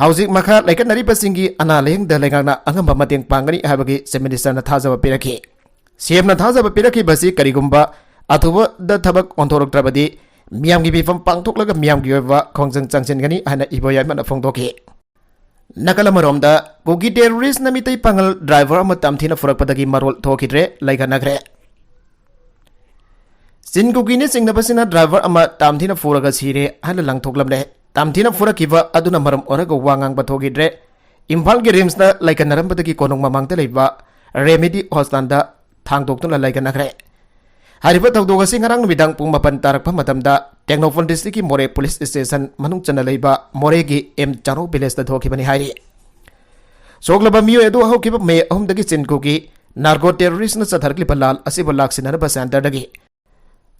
ꯍꯧꯖꯤꯛ ꯃꯈꯥ ꯂꯩꯈꯠꯅꯔꯤꯕꯁꯤꯡꯒꯤ ꯑꯅꯥ ꯂꯥꯌꯦꯡꯗ ꯂꯩꯉꯥꯛꯅ ꯑꯉꯝꯕ ꯃꯇꯦꯡ ꯄꯥꯡꯒꯅꯤ ꯍꯥꯏꯕꯒꯤ ꯆꯤꯐ ꯃꯤꯅꯤꯁꯇꯔꯅ ꯊꯥꯖꯕ ꯄꯤꯔꯛꯈꯤ꯫ ꯁꯤ ꯑꯦꯝꯅ ꯊꯥꯖꯕ ꯄꯤꯔꯛꯈꯤꯕ ꯑꯁꯤ ꯀꯔꯤꯒꯨꯝꯕ ꯑꯊꯨꯕꯗ ꯊꯕꯛ ꯑꯣꯟꯊꯣꯔꯛꯇ꯭ꯔꯕꯗꯤ ꯃꯤꯌꯥꯝꯒꯤ ꯃꯤꯐꯝ ꯄꯥꯡꯊꯣꯛꯂꯒ ꯃꯤꯌꯥꯝꯒꯤ ꯑꯣꯏꯕ ꯈꯣꯡꯖꯪ ꯆꯪꯁꯤꯟꯒꯅꯤ ꯍꯥꯏꯅ ꯏꯕꯣꯌꯥꯏꯃꯅ ꯐꯣꯡꯗꯣꯛꯈꯤ꯫ ꯅꯥꯀꯜ ꯑꯃꯔꯣꯝꯗ, ꯀꯨꯀꯤ ꯇꯦꯔꯣꯔꯤꯁꯅ ꯃꯤꯇꯩ ꯄꯥꯉꯜ ꯗ꯭ꯔꯥꯏꯚꯔ ꯑꯃ ꯇꯝꯊꯤꯅ ꯐꯨꯔꯛꯄꯗꯒꯤ ꯃꯔꯣꯜ ꯊꯣꯛꯈꯤꯗ꯭ꯔꯦ, ꯂꯩꯈꯠꯅꯈ꯭ꯔꯦ꯫ ꯆꯤꯟ ꯀꯨꯀꯤꯅ ꯆꯤꯡꯅꯕꯁꯤꯅ ꯗ꯭ꯔꯥꯏꯚꯔ ꯑꯃ ꯇꯥꯝꯊꯤꯅ ꯐꯨꯔꯒ ꯁꯤꯔꯦ ꯍꯥꯏꯅ ꯂꯪꯊꯣꯛꯂꯝꯂꯦ꯫ ꯇꯥꯝꯊꯤꯅ ꯐꯨꯔꯛꯈꯤꯕ ꯑꯗꯨꯅ ꯃꯔꯝ ꯑꯣꯏꯔꯒ ꯋꯥ ꯉꯥꯡꯕ ꯊꯣꯛꯈꯤꯗ꯭ꯔꯦ꯫ ꯏꯝꯐꯥꯜꯒꯤ ꯔꯤꯝꯁꯇ ꯂꯩꯀꯟꯅꯔꯝꯕꯗꯒꯤ ꯀꯣꯅꯨꯡ ꯃꯃꯥꯡꯗ ꯂꯩꯕ ꯔꯦꯃꯦꯗꯤ ꯍꯣꯁꯇꯥꯟꯗ ꯊꯥꯡꯗꯣꯛꯇꯨꯅ ꯂꯩꯀꯟꯅꯈ꯭ꯔꯦ꯫ ꯍꯥꯏꯔꯤꯕ ꯊꯧꯗꯣꯛ ꯑꯁꯤ ꯉꯔꯥꯡ ꯅꯨꯃꯤꯗꯥꯡ ꯄꯨꯡ ꯃꯥꯄꯟ ꯇꯥꯔꯛꯄ ꯃꯇꯝꯗ ꯇꯦꯡꯅꯧꯄꯜ ꯗꯤꯁꯇ꯭ꯔꯤꯛꯀꯤ ꯃꯣꯔꯦ ꯄꯨꯂꯤꯁ ꯁ꯭ꯇꯦꯁꯟ ꯃꯅꯨꯡ ꯆꯟꯅ ꯂꯩꯕ ꯃꯣꯔꯦꯒꯤ ꯑꯦꯝ ꯆꯥꯅꯧ ꯚꯤꯂꯦꯖꯇ ꯊꯣꯛꯈꯤꯕꯅꯤ ꯍꯥꯏꯔꯤ꯫ ꯁꯣꯛꯂꯕ ꯃꯤꯑꯣꯏ ꯑꯗꯨ ꯍꯧꯈꯤꯕ ꯃꯦ ꯑꯍꯨꯝꯗꯒꯤ ꯆꯤꯟ ꯀꯨꯀꯤ ꯅꯥꯔꯀꯣ ꯇꯦꯔꯣꯔꯤꯁ꯭ꯠꯅ ꯆꯠꯊꯔꯛꯂꯤꯕ ꯂꯥꯟ ꯑꯁꯤꯕꯨ ꯂꯥꯛꯁꯤꯟꯅꯅꯕ ꯁꯦꯟꯇꯔꯗꯒꯤ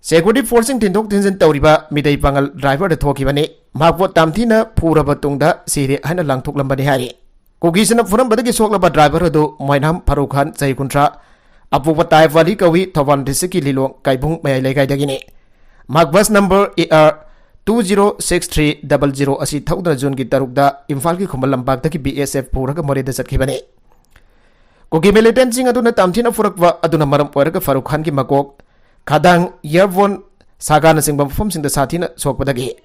ꯁꯦꯀ꯭ꯌꯨꯔꯤꯇꯤ ꯐꯣꯔꯁꯁꯤꯡ ꯊꯤꯟꯗꯣꯛ ꯊꯤꯟꯖꯤꯟ ꯇꯧꯔꯤꯕ ꯃꯤꯇꯩ ꯄꯥꯉꯜ ꯗ꯭ꯔꯥꯏꯚꯔꯗ ꯊꯣꯛꯈꯤꯕꯅꯤ꯫ ꯃꯍꯥꯛꯄꯨ ꯇꯥꯝꯊꯤꯅ ꯐꯨꯔꯕ ꯇꯨꯡꯗ ꯁꯤꯔꯦ ꯍꯥꯏꯅ ꯂꯪꯊꯣꯛꯂꯝꯕꯅꯤ ꯍꯥꯏꯔꯤ꯫ ꯀꯨꯀꯤꯁꯤꯅ ꯐꯨꯔꯝꯕꯗꯒꯤ ꯁꯣꯛꯂꯕ ꯗ꯭ꯔꯥꯏꯚꯔ ꯑꯗꯨ ꯃꯣꯏꯅꯥꯝ ꯐꯥꯔꯨꯛ ꯈꯥꯟ, ꯆꯍꯤ ꯀꯨꯟꯊ꯭ꯔꯥ, ꯑꯄꯣꯛꯄ ꯇꯥꯏꯐ ꯋꯥꯂꯤ ꯀꯧꯏ, ꯊꯧꯕꯥꯜ ꯗꯤꯁꯇ꯭ꯔꯤꯛꯀꯤ ꯂꯤꯂꯣꯡ ꯀꯥꯏꯕꯨꯡ ꯃꯌꯥꯏ ꯂꯩꯀꯥꯏꯗꯒꯤꯅꯤ꯫ ꯃꯍꯥꯛ bus number AR two zero six three double zero ꯑꯁꯤ ꯊꯧꯗꯨꯅ ꯖꯨꯟꯒꯤ ꯇꯔꯨꯛꯇ ꯏꯝꯐꯥꯜꯒꯤ ꯈꯨꯃꯟ ꯂꯝꯄꯥꯛꯇꯒꯤ BSF ꯄꯨꯔꯒ ꯃꯣꯔꯦꯗ ꯆꯠꯈꯤꯕꯅꯤ꯫ ꯀꯨꯀꯤ ꯃꯤꯂꯤꯇꯦꯟꯠꯁꯤꯡ ꯑꯗꯨꯅ ꯇꯥꯝꯊꯤꯅ ꯐꯨꯔꯛꯄ ꯑꯗꯨꯅ ꯃꯔꯝ ꯑꯣꯏꯔꯒ ꯐꯥꯔꯨꯛ ꯈꯥꯟꯒꯤ ꯃꯀꯣꯛ, ꯈꯗꯥꯡ, ꯏꯌꯔꯕꯣꯟ, ꯁꯥꯒꯥꯅꯆꯤꯡꯕ ꯃꯐꯝꯁꯤꯡꯗ ꯁꯥꯊꯤꯅ ꯁꯣꯛꯄꯗꯒꯤ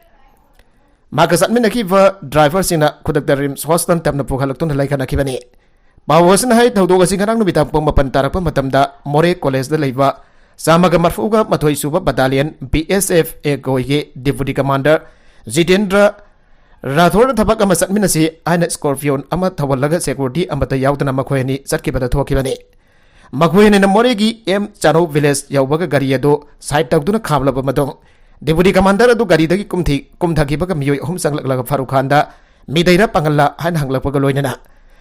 ꯃꯍꯥꯛꯀ ꯆꯠꯃꯤꯟꯅꯈꯤꯕ ꯗ꯭ꯔꯥꯏꯚꯔꯁꯤꯡꯅ ꯈꯨꯗꯛꯇ ꯔꯤꯝꯁ ꯍꯣꯁꯄꯤꯇꯥꯜ ꯇꯞꯅ ꯄꯨꯈꯠꯂꯛꯇꯨꯅ ꯂꯩꯈꯠꯅꯈꯤꯕꯅꯤ꯫ ꯄꯥꯎ ꯑꯁꯤꯅ ꯍꯥꯏ, ꯊꯧꯗꯣꯛ ꯑꯁꯤ ꯉꯔꯥꯡ ꯅꯨꯃꯤꯗꯥꯡ ꯄꯨꯡ ꯃꯥꯄꯟ ꯇꯥꯔꯛꯄ ꯃꯇꯝꯗ ꯃꯣꯔꯦ ꯀꯣꯂꯦꯖꯇ ꯂꯩꯕ ꯆꯥꯝꯃꯒ ꯃꯔꯐꯨꯒ ꯃꯥꯊꯣꯏ ꯁꯨꯕ ꯕꯠꯇꯥꯂꯤꯌꯟ BSF ꯑꯦ ꯀꯣꯏꯒꯤ ꯗꯤꯄꯨꯇꯤ ꯀꯃꯥꯟꯗꯔ ꯖꯤꯇꯦꯟꯗ꯭ꯔ ꯔꯥꯊꯣꯔꯅ ꯊꯕꯛ ꯑꯃ ꯆꯠꯃꯤꯟꯅꯁꯤ ꯍꯥꯏꯅ ꯁ꯭ꯀꯣꯔꯄꯤꯌꯣꯟ ꯑꯃ ꯊꯧꯍꯜꯂꯒ ꯁꯦꯀ꯭ꯌꯨꯔꯤꯇꯤ ꯑꯃꯠꯇ ꯌꯥꯎꯗꯅ ꯃꯈꯣꯏ ꯑꯅꯤ ꯆꯠꯈꯤꯕꯗ ꯊꯣꯛꯈꯤꯕꯅꯤ꯫ ꯃꯈꯣꯏ ꯑꯅꯤꯅ ꯃꯣꯔꯦꯒꯤ ꯑꯦꯝ ꯆꯥꯅꯧ ꯚꯤꯂꯦꯖ ꯌꯧꯕꯒ ꯒꯥꯔꯤ ꯑꯗꯨ ꯁꯥꯏꯠ ꯇꯧꯗꯨꯅ ꯈꯥꯝꯂꯕ ꯃꯇꯨꯡ, ꯗꯤꯄꯨꯇꯤ ꯀꯃꯥꯟꯗꯔ ꯑꯗꯨ ꯒꯥꯔꯤꯗꯒꯤ ꯀꯨꯝꯊꯤ-, ꯀꯨꯝꯊꯈꯤꯕꯒ ꯃꯤꯑꯣꯏ ꯑꯍꯨꯝ ꯆꯪꯂꯛꯂꯒ ꯐꯥꯔꯨꯛ ꯈꯥꯟꯗ ꯃꯤꯗꯩꯔ ꯄꯥꯡꯒꯜꯂ ꯍꯥꯏꯅ ꯍꯪꯂꯛꯄꯒ ꯂꯣꯏꯅꯅ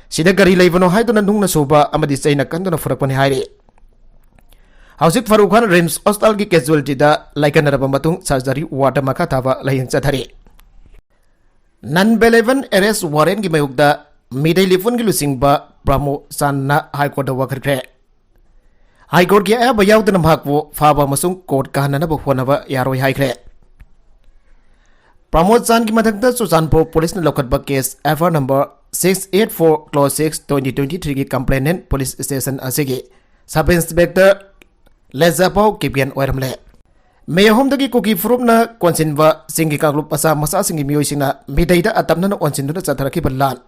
ꯁꯤꯗ ꯒꯥꯔꯤ ꯂꯩꯕꯅꯣ ꯍꯥꯏꯗꯨꯅ ꯅꯨꯡꯅ ꯁꯨꯕ ꯑꯃꯗꯤ ꯆꯩꯅ ꯀꯟꯗꯨꯅ ꯐꯨꯔꯛꯄꯅꯤ ꯍꯥꯏꯔꯤ꯫ ꯍꯧꯖꯤꯛ ꯐꯥꯔꯨꯛ ꯈꯥꯟ ꯔꯤꯝꯁ ꯍꯣꯁꯄꯤꯇꯥꯜꯒꯤ ꯀꯦꯖꯨꯋꯦꯜꯇꯤꯗ ꯂꯥꯏꯀꯠꯅꯔꯕ ꯃꯇꯨꯡ ꯁꯔꯖꯔꯤ ꯋꯥꯔꯗ ꯃꯈꯥ ꯇꯥꯕ ꯂꯥꯌꯦꯡ ꯆꯠꯊꯔꯤ꯫ ꯅꯟ ꯕꯦꯂꯦꯕꯟ ꯑꯦꯔꯦꯁ ꯋꯥꯔꯦꯟꯒꯤ ꯃꯥꯌꯣꯛꯇ ꯃꯤꯇꯩ ꯂꯤꯄꯨꯟꯒꯤ ꯂꯨꯆꯤꯡꯕ ꯄ꯭ꯔꯃꯣꯗ ꯆꯥꯟꯅ ꯍꯥꯏ ꯀꯣꯔꯠꯇ ꯋꯥꯀꯠꯈ꯭ꯔꯦ꯫ ꯍꯥꯏ ꯀꯣꯔꯠꯀꯤ ꯑꯌꯥꯕ ꯌꯥꯎꯗꯅ ꯃꯍꯥꯛꯄꯨ ꯐꯥꯕ ꯑꯃꯁꯨꯡ ꯀꯣꯔꯠ ꯀꯥꯍꯟꯅꯅꯕ ꯍꯣꯠꯅꯕ ꯌꯥꯔꯣꯏ ꯍꯥꯏꯈ꯭ꯔꯦ꯫ ꯄ꯭ꯔꯃꯣꯗ ꯆꯥꯟꯒꯤ ꯃꯊꯛꯇ ꯆꯨꯔꯆꯥꯟꯄꯨꯔ ꯄꯨꯂꯤꯁꯅ ꯂꯧꯈꯠꯄ case FIR number six eight four clause six twenty twenty three ꯒꯤ complainant ꯄꯨꯂꯤꯁ ꯁ꯭ꯇꯦꯁꯟ ꯑꯁꯤꯒꯤ ꯁꯕ ꯏꯟꯁꯄꯦꯛꯇꯔ ꯂꯦꯖꯥꯄꯥꯎ ꯀꯤꯞꯒꯦꯟ ꯑꯣꯏꯔꯝꯂꯦ꯫ ꯃꯦ ꯑꯍꯨꯝꯗꯒꯤ ꯀꯨꯀꯤ ꯐꯨꯔꯨꯞꯅ ꯀꯣꯟꯁꯤꯟꯕ ꯆꯤꯡꯒꯤ ꯀꯥꯡꯂꯨꯞ ꯃꯆꯥ ꯃꯆꯥꯁꯤꯡꯒꯤ ꯃꯤꯑꯣꯏꯁꯤꯡꯅ ꯃꯤꯇꯩꯗ ꯑꯇꯝꯅꯅ ꯑꯣꯟꯁꯤꯟꯗꯨꯅ ꯆꯠꯊꯔꯛꯈꯤꯕ ꯂꯥꯟ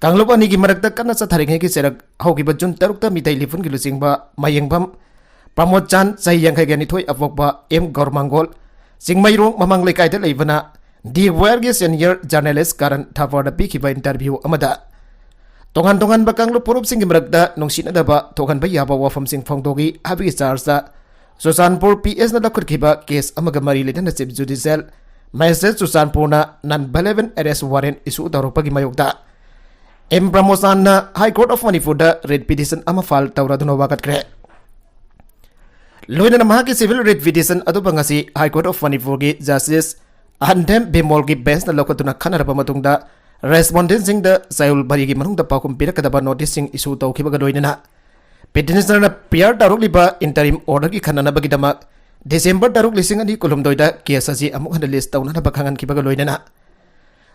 ꯀꯥꯡꯂꯨꯞ ꯑꯅꯤꯒꯤ ꯃꯔꯛꯇ ꯀꯟꯅ ꯆꯠꯊꯔꯤꯉꯩꯒꯤ ꯆꯩꯔꯛ ꯍꯧꯈꯤꯕ ꯖꯨꯟ ꯇꯔꯨꯛꯇ ꯃꯤꯇꯩ ꯂꯤꯄꯨꯟꯒꯤ ꯂꯨꯆꯤꯡꯕ ꯃꯌꯦꯡꯕꯝ ꯄ꯭ꯔꯃꯣꯗ ꯆꯥꯟ, ꯆꯍꯤ ꯌꯥꯡꯈꯩꯒ ꯅꯤꯊꯣꯏ ꯑꯄꯣꯛꯄ, ꯑꯦꯝ ꯒꯧꯔꯃꯥꯡꯒꯣꯜ, ꯆꯤꯡꯃꯩꯔꯣꯡ ꯃꯃꯥꯡ ꯂꯩꯀꯥꯏꯗ ꯂꯩꯕꯅ ꯗꯤ ꯋꯥꯌꯔꯒꯤ ꯁꯦꯅꯤꯌꯔ ꯖꯔꯅꯦꯂꯤꯁ ꯀꯥꯔꯟ ꯊꯥꯕꯔꯗ ꯄꯤꯈꯤꯕ ꯏꯟꯇꯔꯚ꯭ꯌꯨ ꯑꯃꯗ ꯇꯣꯉꯥꯟ ꯇꯣꯉꯥꯟꯕ ꯀꯥꯡꯂꯨꯞ ꯐꯨꯔꯨꯞꯁꯤꯡꯒꯤ ꯃꯔꯛꯇ ꯅꯨꯡꯁꯤꯅꯗꯕ ꯊꯣꯛꯍꯟꯕ ꯌꯥꯕ ꯋꯥꯐꯝꯁꯤꯡ ꯐꯣꯡꯗꯣꯛꯏ ꯍꯥꯏꯕꯒꯤ ꯆꯥꯔꯖꯇ ꯆꯨꯔꯆꯥꯟꯄꯨꯔ ꯄꯤ ꯑꯦꯁꯅ ꯂꯧꯈꯠꯈꯤꯕ ꯀꯦꯁ ꯑꯃꯒ ꯃꯔꯤ ꯂꯩꯅꯅ ꯆꯤꯐ ꯖꯨꯗꯤꯁꯤꯌꯦꯜ ꯃꯦꯖꯤꯁꯇ꯭ꯔꯦꯠ ꯆꯨꯔꯆꯥꯟꯄꯨꯔꯅ ꯅꯟ ꯕꯦꯂꯦꯕꯟ ꯑꯦꯔꯦꯁ ꯋꯥꯔꯦꯟ ꯏꯁꯨ ꯇꯧꯔꯛꯄꯒꯤ ꯃꯥꯌꯣꯛꯇ ꯑꯦꯝ ꯄ꯭ꯔꯃꯣꯗ ꯆꯥꯟꯅ ꯍꯥꯏ ꯀꯣꯔꯠ ꯑꯣꯐ ꯃꯅꯤꯄꯨꯔꯗ ꯔꯤꯠ ꯄꯤꯇꯤꯁꯟ ꯑꯃ ꯐꯥꯏꯜ ꯇꯧꯔꯗꯨꯅ ꯋꯥꯀꯠꯈ꯭ꯔꯦ꯫ ꯂꯣꯏꯅꯅ ꯃꯍꯥꯛꯀꯤ ꯁꯤꯚꯤꯜ ꯔꯤꯠ ꯄꯤꯇꯤꯁꯟ ꯑꯗꯨꯕꯨ ꯉꯁꯤ ꯍꯥꯏ ꯀꯣꯔꯠ ꯑꯣꯐ ꯃꯅꯤꯄꯨꯔꯒꯤ ꯖꯁꯇꯤꯁ ꯑꯍꯟꯗꯦꯝ ꯕꯤꯃꯣꯜꯒꯤ ꯕꯦꯟꯁꯅ ꯂꯧꯈꯠꯇꯨꯅ ꯈꯟꯅꯔꯕ ꯃꯇꯨꯡꯗ ꯔꯦꯁꯄꯣꯟꯗꯦꯟꯁꯤꯡꯗ ꯆꯌꯣꯜ ꯃꯔꯤꯒꯤ ꯃꯅꯨꯡꯗ ꯄꯥꯎꯈꯨꯝ ꯄꯤꯔꯛꯀꯗꯕ ꯅꯣꯇꯤꯁꯁꯤꯡ ꯏꯁꯨ ꯇꯧꯈꯤꯕꯒ ꯂꯣꯏꯅꯅ ꯄꯤꯇꯤꯁꯅꯔꯅ ꯄꯤꯌꯔ ꯇꯧꯔꯛꯂꯤꯕ ꯏꯟꯇꯔꯤꯝ ꯑꯣꯔꯗꯔꯒꯤ ꯈꯟꯅꯅꯕꯒꯤꯗꯃꯛ ꯗꯤꯁꯦꯝꯕꯔ ꯇꯔꯨꯛ, ꯂꯤꯁꯤꯡ ꯑꯅꯤ ꯀꯨꯟꯍꯨꯝꯗꯣꯏꯗ ꯀꯦꯁ ꯑꯁꯤ ꯑꯃꯨꯛ ꯍꯟꯅ ꯂꯤꯁ ꯇꯧꯅꯅꯕ ꯈꯪꯍꯟꯈꯤꯕꯒ ꯂꯣꯏꯅꯅ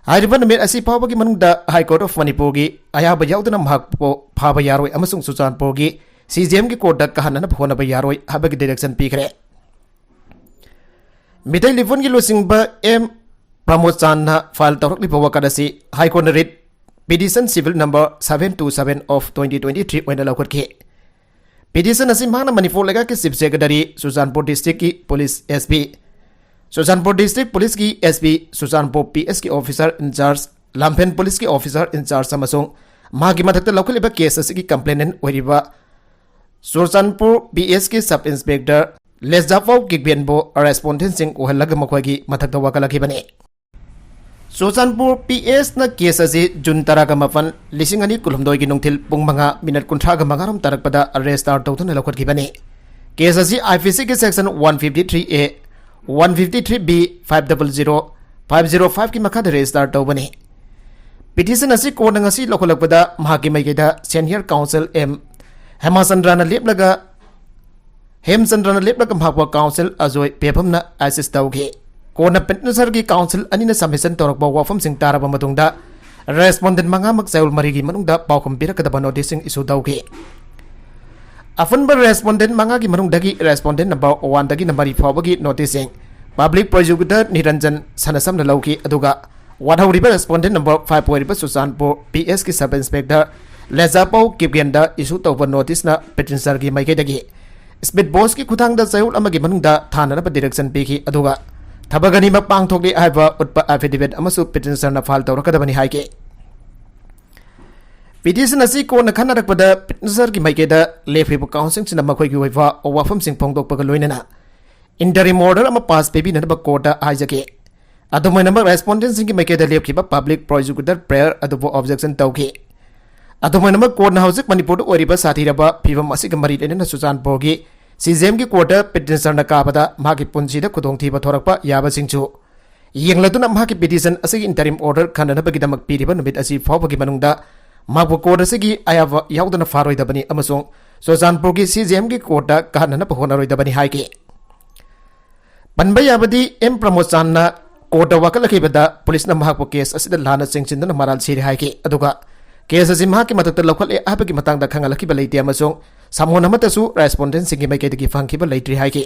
ꯍꯥꯏꯔꯤꯕ ꯅꯨꯃꯤꯠ ꯑꯁꯤ ꯐꯥꯎꯕꯒꯤ ꯃꯅꯨꯡꯗ ꯍꯥꯏ ꯀꯣꯔꯠ ꯑꯣꯐ ꯃꯅꯤꯄꯨꯔꯒꯤ ꯑꯌꯥꯕ ꯌꯥꯎꯗꯅ ꯃꯍꯥꯛꯄꯨ ꯐꯥꯕ ꯌꯥꯔꯣꯏ ꯑꯃꯁꯨꯡ ꯆꯨꯔꯆꯥꯟꯄꯨꯔꯒꯤ ꯁꯤ ꯖꯤ ꯑꯦꯝꯒꯤ ꯀꯣꯔꯠꯇ ꯀꯥꯍꯟꯅꯅꯕ ꯍꯣꯠꯅꯕ ꯌꯥꯔꯣꯏ ꯍꯥꯏꯕꯒꯤ ꯗꯥꯏꯔꯦꯛꯁꯟ ꯄꯤꯈ꯭ꯔꯦ꯫ ꯃꯤꯇꯩ ꯂꯤꯄꯨꯟꯒꯤ ꯂꯨꯆꯤꯡꯕ ꯑꯦꯝ ꯄ꯭ꯔꯃꯣꯗ ꯆꯥꯟꯅ ꯐꯥꯏꯜ ꯇꯧꯔꯛꯂꯤꯕ ꯋꯥꯀꯠ ꯑꯁꯤ ꯍꯥꯏ ꯀꯣꯔꯠꯅ writ petition civil number seven two seven of twenty twenty three ꯑꯣꯏꯅ ꯂꯧꯈꯠꯈꯤ꯫ ꯄꯤꯇꯤꯁꯟ ꯑꯁꯤ ꯃꯍꯥꯛꯅ ꯃꯅꯤꯄꯨꯔ ꯂꯩꯉꯥꯛꯀꯤ ꯆꯤꯐ ꯁꯦꯀ꯭ꯔꯦꯇꯔꯤ, ꯆꯨꯔꯆꯥꯟꯄꯨꯔ ꯗꯤꯁꯇ꯭ꯔꯤꯛꯀꯤ police S P, Churachandpur district ꯄꯨꯂꯤꯁꯀꯤ ꯑꯦꯁ ꯄꯤ, ꯆꯨꯔꯆꯥꯟꯄꯨꯔ ꯄꯤ ꯑꯦꯁꯀꯤ ꯑꯣꯐꯤꯁꯥꯔ ꯏꯟꯆꯥꯔꯖ, ꯂꯥꯝꯐꯦꯟ ꯄꯨꯂꯤꯁꯀꯤ ꯑꯣꯐꯤꯁꯥꯔ ꯏꯟꯆꯥꯔꯖ ꯑꯃꯁꯨꯡ ꯃꯍꯥꯛꯀꯤ ꯃꯊꯛꯇ ꯂꯧꯈꯠꯂꯤꯕ ꯀꯦꯁ ꯑꯁꯤꯒꯤ ꯀꯝꯄ꯭ꯂꯦꯅꯦꯟ ꯑꯣꯏꯔꯤꯕ ꯆꯨꯔꯆꯥꯟꯄꯨꯔ ꯄꯤ ꯑꯦꯁꯀꯤ ꯁꯕ ꯏꯟꯁꯄꯦꯛꯇꯔ ꯂꯦꯖꯥꯄꯥꯎ ꯀꯤꯛꯕꯦꯟꯕꯨ ꯔꯦꯁꯄꯣꯟꯗꯦꯟꯁꯤꯡ ꯑꯣꯏꯍꯜꯂꯒ ꯃꯈꯣꯏꯒꯤ ꯃꯊꯛꯇ ꯋꯥꯀꯠꯂꯛꯈꯤꯕꯅꯤ꯫ ꯆꯨꯔꯆꯥꯟꯄꯨꯔ ꯄꯤ ꯑꯦꯁꯅ ꯀꯦꯁ ꯑꯁꯤ ꯖꯨꯟ ꯇꯔꯥꯒ ꯃꯥꯄꯟ, ꯂꯤꯁꯤꯡ ꯑꯅꯤ ꯀꯨꯟꯍꯨꯝꯗꯣꯏꯒꯤ ꯅꯨꯡꯊꯤꯜ ꯄꯨꯡ ꯃꯉꯥ ꯃꯤꯅꯠ ꯀꯨꯟꯊ꯭ꯔꯥꯒ ꯃꯉꯥꯔꯣꯝ ꯇꯥꯔꯛꯄꯗ ꯔꯦꯖꯤꯁꯇꯥꯔ ꯇꯧꯗꯨꯅ ꯂꯧꯈꯠꯈꯤꯕꯅꯤ꯫ ꯀꯦꯁ ꯑꯁꯤ ꯑꯥꯏ ꯄꯤ ꯁꯤꯒꯤ section one fifty three A, one fifty three B, five double zero, five zero five ꯀꯤ ꯃꯈꯥꯗ ꯔꯦꯖꯤꯁꯇꯥꯔ ꯇꯧꯕꯅꯤ꯫ ꯄꯤꯇꯤꯁꯟ ꯑꯁꯤ ꯀꯣꯔꯠꯅ ꯉꯁꯤ ꯂꯧꯈꯠꯂꯛꯄꯗ ꯃꯍꯥꯛꯀꯤ ꯃꯥꯏꯀꯩꯗ ꯁꯦꯅꯤꯌꯔ ꯀꯥꯎꯟꯁꯤꯜ ꯑꯦꯝ ꯍꯦꯃꯆꯟꯗ꯭ꯔꯅ ꯂꯦꯞꯂꯒ, ꯍꯦꯝꯆꯟꯗ꯭ꯔꯅ ꯂꯦꯞꯂꯒ ꯃꯍꯥꯛꯄꯨ ꯀꯥꯎꯟꯁꯤꯜ ꯑꯖꯣꯏ ꯄꯦꯐꯝꯅ ꯑꯦꯁꯤꯁ ꯇꯧꯈꯤ꯫ ꯀꯣꯟꯅ ꯄꯤꯇꯤꯁꯅꯔꯒꯤ ꯀꯥꯎꯟꯁꯤꯜ ꯑꯅꯤꯅ ꯁꯕꯃꯤꯁꯟ ꯇꯧꯔꯛꯄ ꯋꯥꯐꯝꯁꯤꯡ ꯇꯥꯔꯕ ꯃꯇꯨꯡꯗ ꯔꯦꯁꯄꯣꯟꯗꯦꯟ ꯃꯉꯥꯃꯛ ꯆꯌꯣꯜ ꯃꯔꯤꯒꯤ ꯃꯅꯨꯡꯗ ꯄꯥꯎꯈꯨꯝ ꯄꯤꯔꯛꯀꯗꯕ ꯅꯣꯇꯤꯁꯁꯤꯡ ꯏꯁꯨ ꯇꯧꯈꯤ꯫ ꯑꯄꯨꯟꯕ ꯔꯦꯁꯄꯣꯟꯗꯦꯟ ꯃꯉꯥꯒꯤ ꯃꯅꯨꯡꯗꯒꯤ ꯔꯦꯁꯄꯣꯟꯗꯦꯟ ꯅꯝꯕꯔ ꯋꯥꯟꯗꯒꯤꯅ ꯃꯔꯤ ꯐꯥꯎꯕꯒꯤ ꯅꯣꯇꯤꯁꯁꯤꯡ ꯄꯕ꯭ꯂꯤꯛ ꯄ꯭ꯔꯣꯁꯤꯀ꯭ꯌꯨꯇꯔ ꯅꯤꯔꯟꯖꯟ ꯁꯅꯥꯁꯝꯅ ꯂꯧꯈꯤ, ꯑꯗꯨꯒ ꯋꯥꯠꯍꯧꯔꯤꯕ ꯔꯦꯁꯄꯣꯟꯗꯦꯟ ꯅꯝꯕꯔ ꯐꯥꯏꯚ ꯑꯣꯏꯔꯤꯕ ꯆꯨꯔꯆꯥꯟꯄꯨꯔ ꯄꯤ ꯑꯦꯁꯀꯤ ꯁꯕ ꯏꯟꯁꯄꯦꯛꯇꯔ ꯂꯦꯖꯥꯄꯥꯎ ꯀꯤꯞꯒꯦꯟꯗ ꯏꯁꯨ ꯇꯧꯕ ꯅꯣꯇꯤꯁꯅ ꯄꯤꯇꯤꯁꯅꯔꯒꯤ ꯃꯥꯏꯀꯩꯗꯒꯤ ꯁ꯭ꯄꯤꯠ ꯕꯣꯁꯀꯤ ꯈꯨꯠꯊꯥꯡꯗ ꯆꯌꯣꯜ ꯑꯃꯒꯤ ꯃꯅꯨꯡꯗ ꯊꯥꯅꯅꯕ ꯗꯤꯔꯦꯛꯁꯟ ꯄꯤꯈꯤ꯫ ꯑꯗꯨꯒ ꯊꯕꯛ ꯑꯅꯤꯃꯛ ꯄꯥꯡꯊꯣꯛꯂꯤ ꯍꯥꯏꯕ ꯎꯠꯄ ꯑꯦꯐꯤꯗꯦꯚꯤꯠ ꯑꯃꯁꯨ ꯄꯤꯇꯤꯁꯅꯔꯅ ꯐꯥꯏꯜ ꯇꯧꯔꯛꯀꯗꯕꯅꯤ ꯍꯥꯏꯈꯤ꯫ ꯄꯤꯇꯤꯁꯟ ꯑꯁꯤ ꯀꯣꯟꯅ ꯈꯟꯅꯔꯛꯄꯗ ꯄꯤꯇꯤꯁꯅꯔꯒꯤ ꯃꯥꯏꯀꯩꯗ ꯂꯦꯞꯈꯤꯕ ꯀꯥꯎꯟꯁꯤꯜꯁꯤꯡꯅ ꯃꯈꯣꯏꯒꯤ ꯑꯣꯏꯕ ꯋꯥꯐꯝꯁꯤꯡ ꯐꯣꯡꯗꯣꯛꯄꯒ ꯂꯣꯏꯅꯅ ꯏꯟꯇꯔꯤꯝ ꯑꯣꯔꯗꯔ ꯑꯃ ꯄꯥꯁ ꯄꯤꯕꯤꯅꯅꯕ ꯀꯣꯔꯠꯇ ꯍꯥꯏꯖꯈꯤ꯫ ꯑꯗꯨꯃꯥꯏꯅꯃꯛ ꯔꯦꯁꯄꯣꯟꯗꯦꯟꯁꯤꯡꯒꯤ ꯃꯥꯏꯀꯩꯗ ꯂꯦꯞꯈꯤꯕ ꯄꯕ꯭ꯂꯤꯛ ꯄ꯭ꯔꯣꯁꯤꯀ꯭ꯌꯨꯇꯔ ꯄ꯭ꯔꯦꯌꯔ ꯑꯗꯨꯕꯨ ꯑꯣꯕꯖꯦꯛꯁꯟ ꯇꯧꯈꯤ꯫ ꯑꯗꯨꯃꯥꯏꯅꯃꯛ ꯀꯣꯔꯠꯅ ꯍꯧꯖꯤꯛ ꯃꯅꯤꯄꯨꯔꯗ ꯑꯣꯏꯔꯤꯕ ꯁꯥꯊꯤꯔꯕ ꯐꯤꯕꯝ ꯑꯁꯤꯒ ꯃꯔꯤ ꯂꯩꯅꯅ ꯆꯨꯔꯆꯥꯟꯄꯨꯔꯒꯤ ꯁꯤꯖꯦꯝꯒꯤ ꯀꯣꯔꯠꯇ ꯄꯤꯇꯤꯁꯅꯔꯅ ꯀꯥꯕꯗ ꯃꯍꯥꯛꯀꯤ ꯄꯨꯟꯁꯤꯗ ꯈꯨꯗꯣꯡꯊꯤꯕ ꯊꯣꯔꯛꯄ ꯌꯥꯕꯁꯤꯡꯁꯨ ꯌꯦꯡꯂꯗꯨꯅ ꯃꯍꯥꯛꯀꯤ ꯄꯤꯇꯤꯁꯟ ꯑꯁꯤꯒꯤ ꯏꯟꯇꯔꯤꯝ ꯑꯣꯔꯗꯔ ꯈꯟꯅꯅꯕꯒꯤꯗꯃꯛ ꯄꯤꯔꯤꯕ ꯅꯨꯃꯤꯠ ꯑꯁꯤ ꯐꯥꯎꯕꯒꯤ ꯃꯅꯨꯡꯗ ꯃꯍꯥꯛꯄꯨ ꯀꯣꯔꯠ ꯑꯁꯤꯒꯤ ꯑꯌꯥꯕ ꯌꯥꯎꯗꯅ ꯐꯥꯔꯣꯏꯗꯕꯅꯤ ꯑꯃꯁꯨꯡ ꯆꯨꯔꯆꯥꯟꯄꯨꯔꯒꯤ ꯁꯤꯖꯦꯝꯒꯤ ꯀꯣꯔꯠꯇ ꯀꯥꯍꯟꯅꯅꯕ ꯍꯣꯠꯅꯔꯣꯏꯗꯕꯅꯤ ꯍꯥꯏꯈꯤ꯫ ꯄꯟꯕ ꯌꯥꯕꯗꯤ, ꯑꯦꯝ ꯄ꯭ꯔꯃꯣꯗ ꯆꯥꯟꯅ ꯀꯣꯔꯠꯇ ꯋꯥꯀꯠꯂꯛꯈꯤꯕꯗ ꯄꯨꯂꯤꯁꯅ ꯃꯍꯥꯛꯄꯨ ꯀꯦꯁ ꯑꯁꯤꯗ ꯂꯥꯟꯅ ꯆꯤꯡꯁꯤꯟꯗꯨꯅ ꯃꯔꯥꯜ ꯁꯤꯔꯦ ꯍꯥꯏꯈꯤ꯫ ꯑꯗꯨꯒ ꯀꯦꯁ ꯑꯁꯤ ꯃꯍꯥꯛꯀꯤ ꯃꯊꯛꯇ ꯂꯧꯈꯠꯂꯦ ꯍꯥꯏꯕꯒꯤ ꯃꯇꯥꯡꯗ ꯈꯪꯍꯜꯂꯛꯈꯤꯕ ꯂꯩꯇꯦ ꯑꯃꯁꯨꯡ ꯁꯃꯣꯟ ꯑꯃꯠꯇꯁꯨ ꯔꯦꯁꯄꯣꯟꯗꯦꯟꯁꯤꯡꯒꯤ ꯃꯥꯏꯀꯩꯗꯒꯤ ꯐꯪꯈꯤꯕ ꯂꯩꯇ꯭ꯔꯤ ꯍꯥꯏꯈꯤ꯫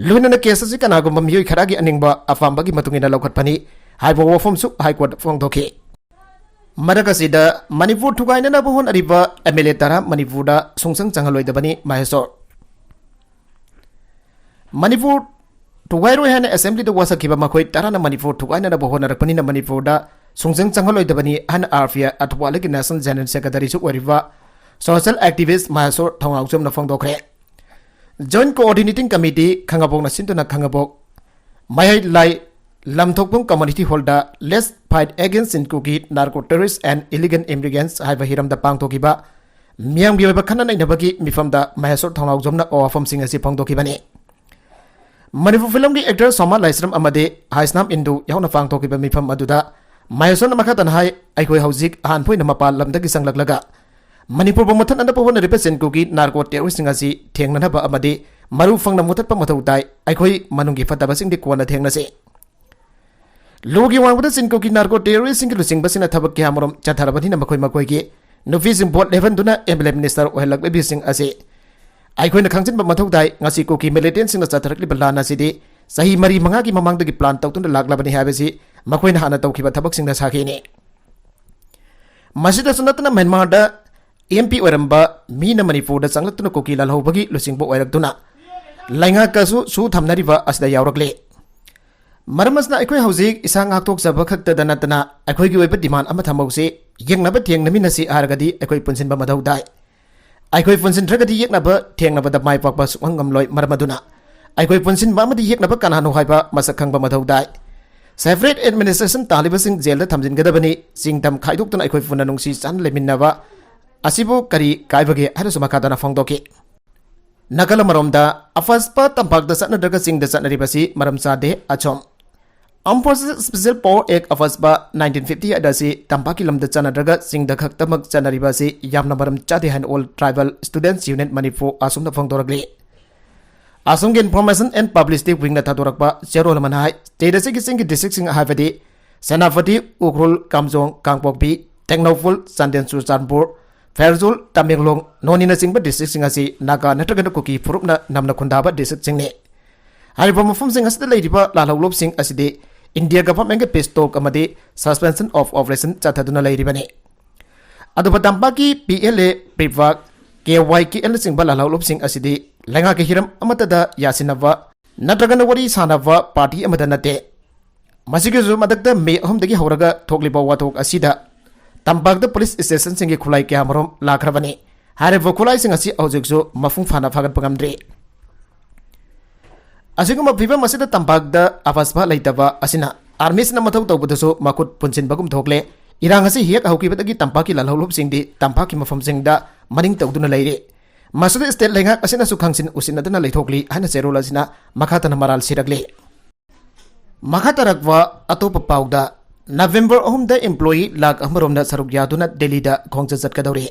ꯂꯣꯏꯅꯅ ꯀꯦꯁ ꯑꯁꯤ ꯀꯅꯥꯒꯨꯝꯕ ꯃꯤꯑꯣꯏ ꯈꯔꯒꯤ ꯑꯅꯤꯡꯕ ꯑꯄꯥꯝꯕꯒꯤ ꯃꯇꯨꯡ ꯏꯟꯅ ꯂꯧꯈꯠꯄꯅꯤ ꯍꯥꯏꯕ ꯋꯥꯐꯝꯁꯨ ꯍꯥꯏ ꯀꯣꯔꯠꯇ ꯐꯣꯡꯗꯣꯛꯈꯤ꯫ ꯃꯔꯛ ꯑꯁꯤꯗ ꯃꯅꯤꯄꯨꯔ ꯊꯨꯒꯥꯏꯅꯅꯕ ꯍꯣꯠꯅꯔꯤꯕ ꯑꯦꯝ ꯑꯦꯜ ꯑꯦ ꯇꯔꯥ ꯃꯅꯤꯄꯨꯔꯗ ꯁꯨꯡꯆꯪ ꯆꯪꯍꯜꯂꯣꯏꯗꯕꯅꯤ, ꯃꯍꯦꯁꯣꯔ꯫ ꯃꯅꯤꯄꯨꯔ ꯊꯨꯒꯥꯏꯔꯣꯏ ꯍꯥꯏꯅ ꯑꯦꯁꯦꯝꯕ꯭ꯂꯤꯗ ꯋꯥꯁꯛꯈꯤꯕ ꯃꯈꯣꯏ ꯇꯔꯥꯅ ꯃꯅꯤꯄꯨꯔ ꯊꯨꯒꯥꯏꯅꯅꯕ ꯍꯣꯠꯅꯔꯛꯄꯅꯤꯅ ꯃꯅꯤꯄꯨꯔꯗ ꯁꯨꯡꯆꯪ ꯆꯪꯍꯜꯂꯣꯏꯗꯕꯅꯤ ꯍꯥꯏꯅ ꯑꯥꯔ ꯄꯤ ꯑꯥꯏ ꯑꯊꯧꯕꯥꯜꯒꯤ ꯅꯦꯁꯅꯦꯜ ꯖꯦꯅꯔꯦꯜ ꯁꯦꯀ꯭ꯔꯦꯇꯔꯤꯁꯨ ꯑꯣꯏꯔꯤꯕ ꯁꯣꯁꯤꯌꯦꯜ ꯑꯦꯛꯇꯤꯚꯤꯁ ꯃꯍꯦꯁꯣꯔ ꯊꯧꯅꯥꯎꯖꯝꯅ ꯐꯣꯡꯗꯣꯛꯈ꯭ꯔꯦ꯫ ꯖꯣꯏꯟꯠ ꯀꯣꯑꯣꯔꯗꯤꯅꯦꯇꯤꯡ ꯀꯃꯤꯇꯤ ꯈꯥꯉꯕꯣꯛꯅ ꯁꯤꯟꯗꯨꯅ ꯈꯥꯉꯕꯣꯛ ꯃꯌꯥꯏ ꯂꯥꯏ ꯂꯝꯊꯣꯛꯄꯝ ꯀꯝꯃ꯭ꯌꯨꯅꯤꯇꯤ ꯍꯣꯜꯗ Let's Fight Against Chin Kuki Narco Terrorists and Illegal Immigrants ꯍꯥꯏꯕ ꯍꯤꯔꯝꯗ ꯄꯥꯡꯊꯣꯛꯈꯤꯕ ꯃꯤꯌꯥꯝꯒꯤ ꯑꯣꯏꯕ ꯈꯟꯅ ꯅꯩꯅꯕꯒꯤ ꯃꯤꯐꯝꯗ ꯃꯍꯦꯁꯣꯔ ꯊꯧꯅꯥꯎꯖꯝꯅ ꯋꯥꯐꯝꯁꯤꯡ ꯑꯁꯤ ꯐꯣꯡꯗꯣꯛꯈꯤꯕꯅꯤ꯫ ꯃꯅꯤꯄꯨꯔ ꯐꯤꯂꯝꯒꯤ ꯑꯦꯛꯇꯔ ꯁꯣꯃꯥ ꯂꯥꯏꯁ꯭ꯔꯝ ꯑꯃꯗꯤ ꯍꯥꯏꯁꯅꯥꯝ ꯏꯟꯗꯨ ꯌꯥꯎꯅ ꯄꯥꯡꯊꯣꯛꯈꯤꯕ ꯃꯤꯐꯝ ꯑꯗꯨꯗ ꯃꯍꯦꯁꯣꯔꯅ ꯃꯈꯥ ꯇꯥꯅ ꯍꯥꯏ, ꯑꯩꯈꯣꯏ ꯍꯧꯖꯤꯛ ꯑꯍꯥꯟꯕ ꯑꯣꯏꯅ ꯃꯄꯥꯟ ꯂꯝꯗꯒꯤ ꯆꯪꯂꯛꯂꯒ ꯃꯅꯤꯄꯨꯔꯕꯨ ꯃꯨꯠꯊꯠꯅꯅꯕ ꯍꯣꯠꯅꯔꯤꯕ ꯆꯤꯟ ꯀꯨꯀꯤ ꯅꯥꯔꯀꯣ ꯇꯦꯔꯣꯔꯤꯁ꯭ꯠꯁꯤꯡ ꯑꯁꯤ ꯊꯦꯡꯅꯅꯕ ꯑꯃꯗꯤ ꯃꯔꯨ ꯐꯪꯅ ꯃꯨꯠꯊꯠꯄ ꯃꯊꯧ ꯇꯥꯏ꯫ ꯑꯩꯈꯣꯏ ꯃꯅꯨꯡꯒꯤ ꯐꯠꯇꯕꯁꯤꯡꯗꯤ ꯀꯣꯟꯅ ꯊꯦꯡꯅꯁꯤ꯫ ꯂꯨꯒꯤ ꯋꯥꯡꯃꯗ ꯆꯤꯟ ꯀꯨꯀꯤ ꯅꯥꯔꯀꯣ ꯇꯦꯔꯣꯔꯤꯁ꯭ꯠꯁꯤꯡꯒꯤ ꯂꯨꯆꯤꯡꯕꯁꯤꯡꯅ ꯊꯕꯛ ꯀꯌꯥꯃꯔꯨꯝ ꯆꯠꯊꯔꯕꯅꯤꯅ ꯃꯈꯣꯏ ꯃꯈꯣꯏꯒꯤ ꯅꯨꯄꯤꯁꯤꯡ ꯚꯣꯠ ꯂꯦꯞꯍꯟꯗꯨꯅ ꯑꯦꯝ ꯑꯦꯜ ꯑꯦ ꯃꯤꯅꯤꯁꯇꯔ ꯑꯣꯏꯍꯜꯂꯛꯂꯤꯕꯁꯤꯡ ꯑꯁꯤ ꯑꯩꯈꯣꯏꯅ ꯈꯪꯖꯤꯟꯕ ꯃꯊꯧ ꯇꯥꯏ꯫ ꯉꯁꯤ ꯀꯨꯀꯤ ꯃꯤꯂꯤꯇꯦꯟꯠꯁꯤꯡꯅ ꯆꯠꯊꯔꯛꯂꯤꯕ ꯂꯥꯟ ꯑꯁꯤꯗꯤ ꯆꯍꯤ ꯃꯔꯤ ꯃꯉꯥꯒꯤ ꯃꯃꯥꯡꯗꯒꯤ ꯄ꯭ꯂꯥꯟ ꯇꯧꯗꯨꯅ ꯂꯥꯛꯂꯕꯅꯤ ꯍꯥꯏꯕꯁꯤ ꯃꯈꯣꯏꯅ ꯍꯥꯟꯅ ꯇꯧꯈꯤꯕ ꯊꯕꯛꯁꯤꯡꯅ ꯁꯥꯈꯤꯅꯤ꯫ ꯃꯁꯤꯗꯁꯨ ꯅꯠꯇꯅ ꯃ꯭ꯌꯥꯟꯃꯥꯔꯗ ꯑꯦꯝ ꯄꯤ ꯑꯣꯏꯔꯝꯕ ꯃꯤꯅ ꯃꯅꯤꯄꯨꯔꯗ ꯆꯪꯂꯛꯇꯨꯅ ꯀꯨꯀꯤ ꯂꯥꯜꯍꯧꯕꯒꯤ ꯂꯨꯆꯤꯡꯕ ꯑꯣꯏꯔꯛꯇꯨꯅ ꯂꯩꯉꯥꯛꯀꯁꯨ ꯁꯨ ꯊꯝꯅꯔꯤꯕ ꯑꯁꯤꯗ ꯌꯥꯎꯔꯛꯂꯤ꯫ ꯃꯔꯝ ꯑꯁꯤꯅ ꯑꯩꯈꯣꯏ ꯍꯧꯖꯤꯛ ꯏꯁꯥ ꯉꯥꯛꯊꯣꯛꯆꯕ ꯈꯛꯇꯗ ꯅꯠꯇꯅ ꯑꯩꯈꯣꯏꯒꯤ ꯑꯣꯏꯕ ꯗꯤꯃꯥꯟ ꯑꯃ ꯊꯝꯍꯧꯁꯤ, ꯌꯦꯛꯅꯕ ꯊꯦꯡꯅꯃꯤꯟꯅꯁꯤ ꯍꯥꯏꯔꯒꯗꯤ ꯑꯩꯈꯣꯏ ꯄꯨꯟꯁꯤꯟꯕ ꯃꯊꯧ ꯇꯥꯏ꯫ ꯑꯩꯈꯣꯏ ꯄꯨꯟꯁꯤꯟꯗ꯭ꯔꯒꯗꯤ ꯌꯦꯛꯅꯕ ꯊꯦꯡꯅꯕꯗ ꯃꯥꯏ ꯄꯥꯛꯄ ꯁꯨꯡꯉꯝ ꯉꯝꯂꯣꯏ꯫ ꯃꯔꯝ ꯑꯗꯨꯅ ꯑꯩꯈꯣꯏ ꯄꯨꯟꯁꯤꯟꯕ ꯑꯃꯗꯤ ꯌꯦꯛꯅꯕ ꯀꯅꯥꯅꯣ ꯍꯥꯏꯕ ꯃꯁꯛ ꯈꯪꯕ ꯃꯊꯧ ꯇꯥꯏ꯫ Separate administration ꯇꯥꯜꯂꯤꯕꯁꯤꯡ ꯖꯦꯜꯗ ꯊꯝꯖꯤꯟꯒꯗꯕꯅꯤ꯫ ꯆꯤꯡꯗꯝ ꯈꯥꯏꯗꯣꯛꯇꯨꯅ ꯑꯩꯈꯣꯏ ꯄꯨꯟꯅ ꯅꯨꯡꯁꯤ ꯆꯥꯟꯅ ꯂꯩꯃꯤꯟꯅꯕ ꯑꯁꯤꯕꯨ ꯀꯔꯤ ꯀꯥꯏꯕꯒꯦ ꯍꯥꯏꯅꯁꯨ ꯃꯈꯥ ꯇꯥꯅ ꯐꯣꯡꯗꯣꯛꯈꯤ꯫ ꯅꯥꯀꯜ ꯑꯃꯔꯣꯝꯗ ꯑꯐꯁꯄ ꯇꯝꯄꯥꯛꯇ ꯆꯠꯅꯗ꯭ꯔꯒ ꯆꯤꯡꯗ ꯆꯠꯅꯔꯤꯕꯁꯤ ꯃꯔꯝ ꯆꯥꯗꯦ꯫ ꯑꯁꯣꯝ Armed Forces Special Power Act, ꯑꯐꯁꯄ, nineteen fifty eight ꯑꯁꯤ ꯇꯝꯄꯥꯛꯀꯤ ꯂꯝꯗ ꯆꯠꯅꯗ꯭ꯔꯒ ꯆꯤꯡꯗ ꯈꯛꯇꯃꯛ ꯆꯠꯅꯔꯤꯕ ꯑꯁꯤ ꯌꯥꯝꯅ ꯃꯔꯝ ꯆꯥꯗꯦ ꯍꯥꯏꯅ All Tribal Students Union Manipur, ꯑꯁꯣꯝꯅ ꯐꯣꯡꯗꯣꯔꯛꯂꯤ꯫ ꯑꯁꯣꯝꯒꯤ Information and Publicity Wingꯅ ꯊꯥꯗꯣꯔꯛꯄ ꯆꯦꯔꯣꯜ ꯑꯃꯅ ꯍꯥꯏ, state ꯑꯁꯤꯒꯤ ꯆꯤꯡꯒꯤ districtꯁꯤꯡ ꯍꯥꯏꯕꯗꯤ ꯁꯦꯅꯥꯄꯇꯤ, ꯎꯈ꯭ꯔꯨꯜ, ꯀꯥꯝꯖꯣꯡ, ꯀꯥꯡꯄꯣꯛꯄꯤ, ꯇꯦꯡꯅꯧꯄꯜ, ꯆꯥꯟꯗꯦꯜ, ꯆꯨꯔꯆꯥꯟꯄꯨꯔ, ꯐꯦꯔꯖꯨꯜ, ꯇꯃꯦꯡꯂꯣꯡ, ꯅꯣꯅꯤꯅꯆꯤꯡꯕ districtꯁꯤꯡ ꯑꯁꯤ ꯅꯥꯒꯥ ꯅꯠꯇ꯭ꯔꯒꯅ ꯀꯨꯀꯤ ꯐꯨꯔꯨꯞꯅ ꯅꯝꯅ ꯈꯨꯟꯗꯥꯕ districtꯁꯤꯡꯅꯤ꯫ ꯍꯥꯏꯔꯤꯕ ꯃꯐꯝꯁꯤꯡ ꯑꯁꯤꯗ ꯂꯩꯔꯤꯕ ꯂꯥꯜꯍꯧꯂꯨꯞꯁꯤꯡ ꯑꯁꯤꯗꯤ India governmentꯒ peace talk ꯑꯃꯗꯤ suspension of operation ꯆꯠꯊꯗꯨꯅ ꯂꯩꯔꯤꯕꯅꯤ꯫ ꯑꯗꯨꯒ ꯇꯝꯄꯥꯛꯀꯤ P L A, PREPAK, K Y K L ꯅꯆꯤꯡꯕ ꯂꯥꯜꯍꯧꯂꯨꯞꯁꯤꯡ ꯑꯁꯤꯗꯤ ꯂꯩꯉꯥꯛꯀꯤ ꯍꯤꯔꯝ ꯑꯃꯠꯇꯗ ꯌꯥꯁꯤꯟꯅꯕ ꯅꯠꯇ꯭ꯔꯒꯅ ꯋꯥꯔꯤ ꯁꯥꯅꯕ party ꯑꯃꯗ ꯅꯠꯇꯦ꯫ ꯃꯁꯤꯒꯤꯁꯨ ꯃꯊꯛꯇ May ꯑꯍꯨꯝꯗꯒꯤ ꯍꯧꯔꯒ ꯊꯣꯛꯂꯤꯕ ꯋꯥꯊꯣꯛ ꯑꯁꯤꯗ ꯇꯝꯄꯥꯛꯇ police stationꯁꯤꯡꯒꯤ ꯈꯨꯠꯂꯥꯏ ꯀꯌꯥꯃꯔꯨꯝ ꯂꯥꯛꯈ꯭ꯔꯕꯅꯤ꯫ ꯍꯥꯏꯔꯤꯕ ꯈꯨꯠꯂꯥꯏꯁꯤꯡ ꯑꯁꯤ ꯍꯧꯖꯤꯛꯁꯨ ꯃꯄꯨꯡ ꯐꯥꯅ ꯐꯥꯒꯠꯄ ꯉꯝꯗ꯭ꯔꯤ꯫ ꯑꯁꯤꯒꯨꯝꯕ ꯐꯤꯕꯝ ꯑꯁꯤꯗ ꯇꯝꯄꯥꯛꯇ ꯑꯐꯁꯄ ꯂꯩꯇꯕ ꯑꯁꯤꯅ armyꯁꯤꯅ ꯃꯊꯧ ꯇꯧꯕꯗꯁꯨ ꯃꯈꯨꯠ ꯄꯨꯟꯁꯤꯟꯕꯒꯨꯝ ꯊꯣꯛꯂꯦ꯫ ꯏꯔꯥꯡ ꯑꯁꯤ ꯍꯦꯛ ꯍꯧꯈꯤꯕꯗꯒꯤ ꯇꯝꯄꯥꯛꯀꯤ ꯂꯥꯜꯍꯧꯂꯨꯞꯁꯤꯡꯗꯤ ꯇꯝꯄꯥꯛꯀꯤ ꯃꯐꯝꯁꯤꯡꯗ ꯃꯅꯤꯡ ꯇꯧꯗꯨꯅ ꯂꯩꯔꯦ꯫ ꯃꯁꯤꯗ state ꯂꯩꯉꯥꯛ ꯑꯁꯤꯅꯁꯨ ꯈꯪꯁꯤꯟ ꯎꯁꯤꯟꯅꯗꯨꯅ ꯂꯩꯊꯣꯛꯂꯤ ꯍꯥꯏꯅ ꯆꯦꯔꯣꯜ ꯑꯁꯤꯅ ꯃꯈꯥ ꯇꯥꯅ ꯃꯔꯥꯜ ꯁꯤꯔꯛꯂꯤ꯫ ꯃꯈꯥ ꯇꯥꯔꯛꯄ ꯑꯇꯣꯞꯄ ꯄꯥꯎꯗ, November ꯑꯍꯨꯝꯗ employee ꯂꯥꯈ ꯑꯃꯔꯣꯝꯅ ꯁꯔꯨꯛ ꯌꯥꯗꯨꯅ ꯗꯦꯜꯂꯤꯗ ꯈꯣꯡꯆꯠ ꯆꯠꯀꯗꯧꯔꯤ꯫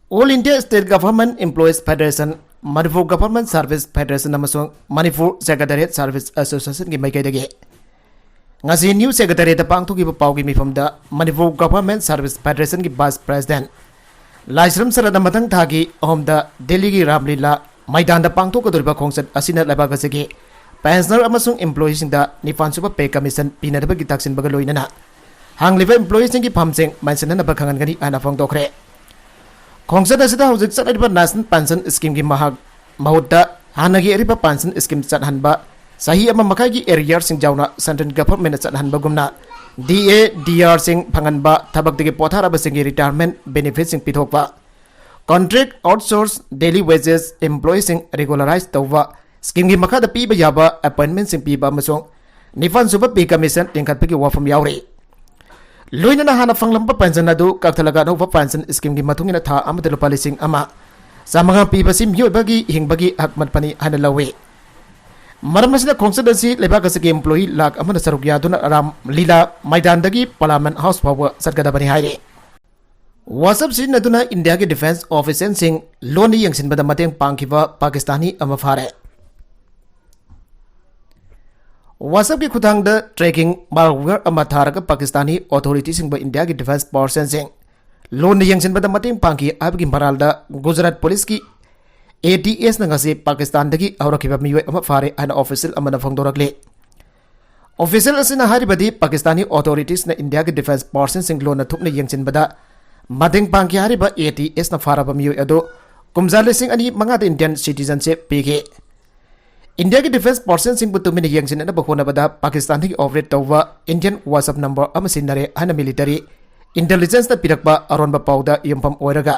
All India State Government Employees Federation, Manipur Government Service Federation ꯑꯃꯁꯨꯡ Manipur Secretariat Service Associationꯒꯤ ꯃꯥꯏꯀꯩꯗꯒꯤ ꯉꯁꯤ new secretariatꯇ ꯄꯥꯡꯊꯣꯛꯈꯤꯕ ꯄꯥꯎꯒꯤ ꯃꯤꯐꯝꯗ Manipur Government Service Federationꯒꯤ vice president ꯂꯥꯏꯁ꯭ꯔꯝ ꯁꯔꯠꯅ ꯃꯊꯪ ꯊꯥꯒꯤ ꯑꯍꯨꯝꯗ ꯗꯦꯜꯂꯤꯒꯤ ꯔꯥꯝꯂꯤꯂꯥ ꯃꯩꯗꯥꯟꯗ ꯄꯥꯡꯊꯣꯛꯀꯗꯧꯔꯤꯕ ꯈꯣꯡꯆꯠ ꯑꯁꯤꯅ ꯂꯩꯕꯥꯛ ꯑꯁꯤꯒꯤ pensioner ꯑꯃꯁꯨꯡ employeeꯁꯤꯡꯗ ꯅꯤꯄꯥꯟ ꯁꯨꯕ pay commission ꯄꯤꯅꯅꯕꯒꯤ ꯇꯥꯛꯁꯤꯟꯕꯒ ꯂꯣꯏꯅꯅ ꯍꯥꯡꯂꯤꯕ employeeꯁꯤꯡꯒꯤ ꯐꯝꯁꯤꯡ ꯃꯟꯁꯤꯟꯅꯅꯕ ꯈꯪꯍꯟꯒꯅꯤ ꯍꯥꯏꯅ ꯐꯣꯡꯗꯣꯛꯈ꯭ꯔꯦ꯫ ꯈꯣꯡꯆꯠ ꯑꯁꯤꯗ ꯍꯧꯖꯤꯛ ꯆꯠꯅꯔꯤꯕ National Pension Schemeꯒꯤ ꯃꯍꯥꯛ ꯃꯍꯨꯠꯇ ꯍꯥꯟꯅꯒꯤ ꯑꯔꯤꯕ pension scheme ꯆꯠꯍꯟꯕ, ꯆꯍꯤ ꯑꯃ ꯃꯈꯥꯏꯒꯤ arrearꯁꯤꯡ ꯌꯥꯎꯅ central governmentꯅ ꯆꯠꯍꯟꯕꯒꯨꯝꯅ DA, DRꯁꯤꯡ ꯐꯪꯍꯟꯕ, ꯊꯕꯛꯇꯒꯤ ꯄꯣꯊꯥꯔꯕꯁꯤꯡꯒꯤ retirement benefitꯁꯤꯡ ꯄꯤꯊꯣꯛꯄ, contract, outsource, daily wages employeeꯁꯤꯡ regularize ꯇꯧꯕ, schemeꯒꯤ ꯃꯈꯥꯗ ꯄꯤꯕ ꯌꯥꯕ appointmentꯁꯤꯡ ꯄꯤꯕ ꯑꯃꯁꯨꯡ ꯅꯤꯄꯥꯟ ꯁꯨꯕ pay commission ꯂꯤꯡꯈꯠꯄꯒꯤ ꯋꯥꯐꯝ ꯌꯥꯎꯔꯤ꯫ ꯂꯣꯏꯅꯅ ꯍꯥꯟꯅ ꯐꯪꯂꯝꯕ pension ꯑꯗꯨ ꯀꯛꯊꯠꯂꯒ ꯑꯅꯧꯕ pension schemeꯒꯤ ꯃꯇꯨꯡ ꯏꯟꯅ ꯊꯥ ꯑꯃꯗ ꯂꯨꯄꯥ ꯂꯤꯁꯤꯡ ꯑꯃ ꯆꯥꯃꯉꯥ ꯄꯤꯕꯁꯤ ꯃꯤꯑꯣꯏꯕꯒꯤ ꯍꯤꯡꯕꯒꯤ ꯍꯛ ꯃꯠꯄꯅꯤ ꯍꯥꯏꯅ ꯂꯧꯏ꯫ ꯃꯔꯝ ꯑꯁꯤꯅ ꯈꯣꯡꯆꯠ ꯑꯁꯤ ꯂꯩꯕꯥꯛ ꯑꯁꯤꯒꯤ employee ꯂꯥꯈ ꯑꯃꯅ ꯁꯔꯨꯛ ꯌꯥꯗꯨꯅ ꯔꯥꯝ ꯂꯤꯂꯥ ꯃꯩꯗꯥꯟꯗꯒꯤ Parliament House ꯐꯥꯎꯕ ꯆꯠꯀꯗꯕꯅꯤ ꯍꯥꯏꯔꯤ꯫ WhatsApp ꯁꯤꯖꯤꯟꯅꯗꯨꯅ ꯏꯟꯗꯤꯌꯥꯒꯤ defence officialꯁꯤꯡ ꯂꯣꯟꯅ ꯌꯦꯡꯁꯤꯟꯕꯗ ꯃꯇꯦꯡ ꯄꯥꯡꯈꯤꯕ ꯄꯥꯀꯤꯁꯇꯥꯅꯤ ꯑꯃ ꯐꯥꯔꯦ꯫ WhatsAppꯀꯤ ꯈꯨꯠꯊꯥꯡꯗ tracking malware ꯑꯃ ꯊꯥꯔꯒ ꯄꯥꯀꯤꯁꯇꯥꯅꯤ authorityꯁꯤꯡꯕꯨ ꯏꯟꯗꯤꯌꯥꯒꯤ defence personnelꯁꯤꯡ ꯂꯣꯟꯅ ꯌꯦꯡꯁꯤꯟꯕꯗ ꯃꯇꯦꯡ ꯄꯥꯡꯈꯤ ꯍꯥꯏꯕꯒꯤ ꯃꯔꯥꯜꯗ ꯒꯨꯖꯔꯥꯠ ꯄꯨꯂꯤꯁꯀꯤ ATSꯅ ꯉꯁꯤ ꯄꯥꯀꯤꯁꯇꯥꯟꯗꯒꯤ ꯍꯧꯔꯛꯈꯤꯕ ꯃꯤꯑꯣꯏ ꯑꯃ ꯐꯥꯔꯦ ꯍꯥꯏꯅ official ꯑꯃꯅ ꯐꯣꯡꯗꯣꯔꯛꯂꯤ꯫ Official ꯑꯁꯤꯅ ꯍꯥꯏꯔꯤꯕꯗꯤ ꯄꯥꯀꯤꯁꯇꯥꯅꯤ authoritiesꯅ ꯏꯟꯗꯤꯌꯥꯒꯤ defence personnelꯁꯤꯡ ꯂꯣꯟꯅ ꯊꯨꯞꯅ ꯌꯦꯡꯁꯤꯟꯕꯗ ꯃꯇꯦꯡ ꯄꯥꯡꯈꯤ ꯍꯥꯏꯔꯤꯕ ATSꯅ ꯐꯥꯔꯕ ꯃꯤꯑꯣꯏ ꯑꯗꯨ ꯀꯨꯝꯖꯥ ꯂꯤꯁꯤꯡ ꯑꯅꯤ ꯃꯉꯥꯗ Indian citizenship ꯄꯤꯈꯤ꯫ ꯏꯟꯗꯤꯌꯥꯒꯤ defence personnelꯁꯤꯡꯕꯨ ꯇꯨꯃꯤꯟꯅ ꯌꯦꯡꯁꯤꯟꯅꯅꯕ ꯍꯣꯠꯅꯕꯗ ꯄꯥꯀꯤꯁꯇꯥꯟꯗꯒꯤ operate ꯇꯧꯕ Indian WhatsApp number ꯑꯃ ꯁꯤꯖꯤꯟꯅꯔꯦ ꯍꯥꯏꯅ military intelligenceꯅ ꯄꯤꯔꯛꯄ ꯑꯔꯣꯟꯕ ꯄꯥꯎꯗ ꯌꯨꯝꯐꯝ ꯑꯣꯏꯔꯒ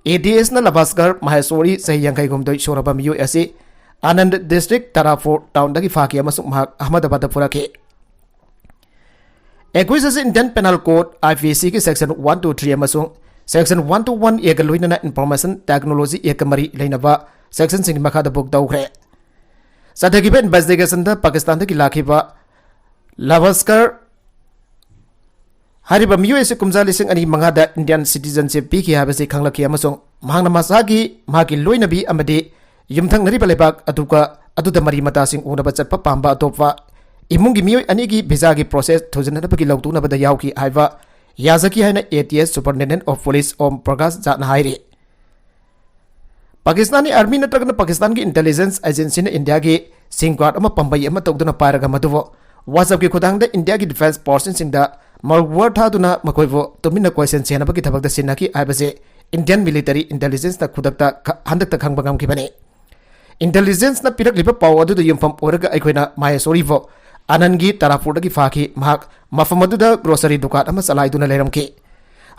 ATSꯅ ꯂꯕꯥꯁꯀꯔ ꯃꯍꯦꯁꯣꯔꯤ, ꯆꯍꯤ ꯌꯥꯡꯈꯩ ꯍꯨꯝꯗꯣꯏ ꯁꯨꯔꯕ ꯃꯤꯑꯣꯏ ꯑꯁꯤ ꯑꯅꯟꯗ district ꯇꯔꯥꯄꯨꯔ townꯗꯒꯤ ꯐꯥꯈꯤ ꯑꯃꯁꯨꯡ ꯃꯍꯥꯛ ꯑꯍꯃꯗꯕꯥꯗꯇ ꯄꯨꯔꯛꯈꯤ꯫ Accused ꯑꯁꯤ Indian Penal Code, IPCꯒꯤ section one two three ꯑꯃꯁꯨꯡ section one two one Aꯒ ꯂꯣꯏꯅꯅ Information Technology Actꯀ ꯃꯔꯤ ꯂꯩꯅꯕ sectionꯁꯤꯡꯒꯤ ꯃꯈꯥꯗ book ꯇꯧꯈ꯭ꯔꯦ꯫ ꯆꯠꯊꯈꯤꯕ investigationꯗ ꯄꯥꯀꯤꯁꯇꯥꯟꯗꯒꯤ ꯂꯥꯛꯈꯤꯕ ꯂꯕꯥꯁꯀꯔ ꯍꯥꯏꯔꯤꯕ ꯃꯤꯑꯣꯏ ꯑꯁꯤ ꯀꯨꯝꯖꯥ ꯂꯤꯁꯤꯡ ꯑꯅꯤ ꯃꯉꯥꯗ Indian citizenship ꯄꯤꯈꯤ ꯍꯥꯏꯕꯁꯤ ꯈꯪꯂꯛꯈꯤ ꯑꯃꯁꯨꯡ ꯃꯍꯥꯛꯅ ꯃꯁꯥꯒꯤ, ꯃꯍꯥꯛꯀꯤ ꯂꯣꯏꯅꯕꯤ ꯑꯃꯗꯤ ꯌꯨꯝꯊꯪꯅꯔꯤꯕ ꯂꯩꯕꯥꯛ ꯑꯗꯨꯒ, ꯑꯗꯨꯗ ꯃꯔꯤ ꯃꯇꯥꯁꯤꯡ ꯎꯅꯕ ꯆꯠꯄ ꯄꯥꯝꯕ ꯑꯇꯣꯞꯄ ꯏꯃꯨꯡꯒꯤ ꯃꯤꯑꯣꯏ ꯑꯅꯤꯒꯤ visaꯒꯤ process ꯊꯨꯖꯤꯟꯅꯅꯕꯒꯤ ꯂꯧꯊꯣꯛꯅꯕꯗ ꯌꯥꯎꯈꯤ ꯍꯥꯏꯕ ꯌꯥꯖꯈꯤ ꯍꯥꯏꯅ ATS Superintendent of Police Om Prakash Jhatꯅ ꯍꯥꯏꯔꯤ꯫ ꯄꯥꯀꯤꯁꯇꯥꯅꯤ army ꯅꯠꯇ꯭ꯔꯒꯅ ꯄꯥꯀꯤꯁꯇꯥꯟꯒꯤ intelligence agencyꯅ ꯏꯟꯗꯤꯌꯥꯒꯤ SIM card ꯑꯃ ꯄꯥꯝꯕꯩ ꯑꯃ ꯇꯧꯗꯨꯅ ꯄꯥꯏꯔꯒ ꯃꯗꯨꯕꯨ WhatsAppꯀꯤ ꯈꯨꯠꯊꯥꯡꯗ ꯏꯟꯗꯤꯌꯥꯒꯤ defence personnelꯁꯤꯡꯗ malware ꯊꯥꯗꯨꯅ ꯃꯈꯣꯏꯕꯨ ꯇꯨꯃꯤꯟꯅ ꯀꯣꯏꯁꯟ ꯁꯦꯟꯅꯕꯒꯤ ꯊꯕꯛꯇ ꯁꯤꯖꯤꯟꯅꯈꯤ ꯍꯥꯏꯕꯁꯤ Indian military intelligence ꯅ ꯈꯨꯗꯛꯇ ꯈ-, ꯍꯟꯗꯛꯇ ꯈꯪꯕ ꯉꯝꯈꯤꯕꯅꯤ꯫ Intelligence ꯅ ꯄꯤꯔꯛꯂꯤꯕ ꯄꯥꯎ ꯑꯗꯨꯗ ꯌꯨꯝꯐꯝ ꯑꯣꯏꯔꯒ ꯑꯩꯈꯣꯏꯅ ꯃꯍꯦꯁꯣꯔꯤꯕꯨ ꯑꯅꯟꯒꯤ ꯇꯔꯥꯄꯨꯔꯗꯒꯤ ꯐꯥꯈꯤ꯫ ꯃꯍꯥꯛ ꯃꯐꯝ ꯑꯗꯨꯗ grocery ꯗꯨꯀꯥꯟ ꯑꯃ ꯆꯂꯥꯏꯗꯨꯅ ꯂꯩꯔꯝꯈꯤ꯫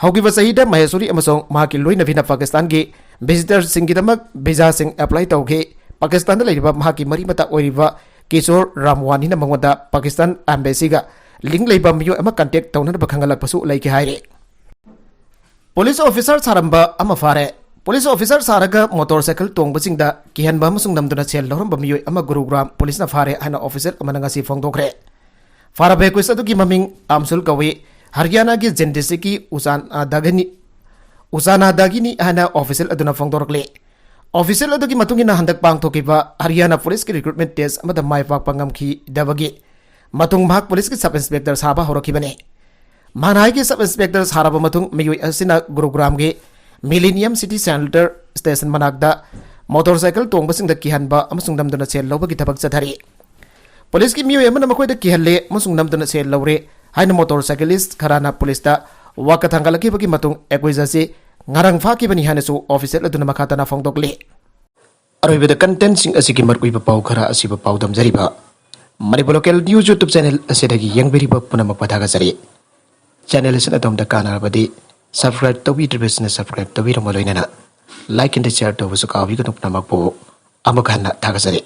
ꯍꯧꯈꯤꯕ ꯆꯍꯤꯗ ꯃꯍꯦꯁꯣꯔꯤ ꯑꯃꯁꯨꯡ ꯃꯍꯥꯛꯀꯤ ꯂꯣꯏꯅꯕꯤꯅ ꯄꯥꯀꯤꯁꯇꯥꯟꯒꯤ visitor ꯁꯤꯡꯒꯤꯗꯃꯛ visa ꯁꯤꯡ apply ꯇꯧꯈꯤ꯫ ꯄꯥꯀꯤꯁꯇꯥꯟꯗ ꯂꯩꯔꯤꯕ ꯃꯍꯥꯛꯀꯤ ꯃꯔꯤ ꯃꯇꯥ ꯑꯣꯏꯔꯤꯕ ꯀꯤꯁꯣꯔ ꯔꯥꯝꯋꯥꯅꯤꯅ ꯃꯉꯣꯟꯗ ꯄꯥꯀꯤꯁꯇꯥꯟ embassy ꯒ link ꯂꯩꯕ ꯃꯤꯑꯣꯏ ꯑꯃ contact ꯇꯧꯅꯅꯕ ꯈꯪꯍꯜꯂꯛꯄꯁꯨ ꯂꯩꯈꯤ ꯍꯥꯏꯔꯤ꯫ Police officer ꯁꯥꯔꯝꯕ ꯑꯃ ꯐꯥꯔꯦ꯫ Police officer ꯁꯥꯔꯒ motorcycle ꯇꯣꯡꯕꯁꯤꯡꯗ ꯀꯤꯍꯟꯕ ꯑꯃꯁꯨꯡ ꯅꯝꯗꯨꯅ ꯁꯦꯜ ꯂꯧꯔꯝꯕ ꯃꯤꯑꯣꯏ ꯑꯃ ꯒꯨꯔꯨꯒ꯭ꯔꯥꯝ police ꯅ ꯐꯥꯔꯦ ꯍꯥꯏꯅ official ꯑꯃꯅ ꯉꯁꯤ ꯐꯣꯡꯗꯣꯛꯈ꯭ꯔꯦ꯫ ꯐꯥꯔꯕ accused ꯑꯗꯨꯒꯤ ꯃꯃꯤꯡ ꯑꯝꯁꯨꯜ ꯀꯧꯏ꯫ ꯍꯔꯤꯌꯥꯅꯥꯒꯤ ꯖꯤꯟꯗ district ꯀꯤ ꯎꯆꯥꯅꯥꯗꯒꯤꯅꯤ, ꯎꯆꯥꯅꯥꯗꯒꯤꯅꯤ ꯍꯥꯏꯅ official ꯑꯗꯨꯅ ꯐꯣꯡꯗꯣꯔꯛꯂꯤ꯫ Official ꯑꯗꯨꯒꯤ ꯃꯇꯨꯡ ꯏꯟꯅ ꯍꯟꯗꯛ ꯄꯥꯡꯊꯣꯛꯈꯤꯕ ꯍꯔꯤꯌꯥꯅꯥ police ꯀꯤ recruitment test ꯑꯃꯗ ꯃꯥꯏ ꯄꯥꯛꯄ ꯉꯝꯈꯤꯗꯕꯒꯤ ꯃꯇꯨꯡ ꯃꯍꯥꯛ police ꯀꯤ sub inspector ꯁꯥꯕ ꯍꯧꯔꯛꯈꯤꯕꯅꯤ꯫ ꯃꯍꯥꯛꯅ ꯍꯥꯏꯈꯤ, sub inspector ꯁꯥꯔꯕ ꯃꯇꯨꯡ ꯃꯤꯑꯣꯏ ꯑꯁꯤꯅ ꯒꯨꯔꯨꯒ꯭ꯔꯥꯝꯒꯤ Millennium City Central Station ꯃꯅꯥꯛꯇ motorcycle ꯇꯣꯡꯕꯁꯤꯡꯗ ꯀꯤꯍꯟꯕ ꯑꯃꯁꯨꯡ ꯅꯝꯗꯨꯅ ꯁꯦꯜ ꯂꯧꯕꯒꯤ ꯊꯕꯛ ꯆꯠꯊꯔꯤ꯫ Police ꯀꯤ ꯃꯤꯑꯣꯏ ꯑꯃꯅ ꯃꯈꯣꯏꯗ ꯀꯤꯍꯜꯂꯦ ꯑꯃꯁꯨꯡ ꯅꯝꯗꯨꯅ ꯁꯦꯜ ꯂꯧꯔꯦ ꯍꯥꯏꯅ motorcyclist ꯈꯔꯅ police ꯇ ꯋꯥꯀꯠ ꯊꯥꯡꯒꯠꯂꯛꯈꯤꯕꯒꯤ ꯃꯇꯨꯡ accused ꯑꯁꯤ ꯉꯔꯥꯡ ꯐꯥꯈꯤꯕꯅꯤ ꯍꯥꯏꯅꯁꯨ official ꯑꯗꯨꯅ ꯃꯈꯥ ꯇꯥꯅ ꯐꯣꯡꯗꯣꯛꯂꯤ꯫ ꯑꯔꯣꯏꯕꯗ content ꯁꯤꯡ ꯑꯁꯤꯒꯤ ꯃꯔꯨꯑꯣꯏꯕ ꯄꯥꯎ ꯈꯔ ꯑꯁꯤꯕꯨ ꯄꯥꯎꯗꯝꯖꯔꯤꯕ Manipur Local News YouTube channel ꯑꯁꯤꯗꯒꯤ ꯌꯦꯡꯕꯤꯔꯤꯕ ꯄꯨꯝꯅꯃꯛꯄꯨ ꯊꯥꯒꯠꯆꯔꯤ꯫ Channel ꯑꯁꯤꯅ ꯑꯗꯣꯝꯗ ꯀꯥꯟꯅꯔꯕꯗꯤ subscribe ꯇꯧꯕꯤꯗ꯭ꯔꯤꯕꯁꯤꯡꯅ subscribe ꯇꯧꯕꯤꯔꯝꯕ ꯂꯣꯏꯅꯅ like and share ꯇꯧꯕꯁꯨ ꯀꯥꯎꯕꯤꯒꯅꯨ꯫ ꯄꯨꯝꯅꯃꯛꯄꯨ ꯑꯃꯨꯛ ꯍꯟꯅ ꯊꯥꯒꯠꯆꯔꯤ꯫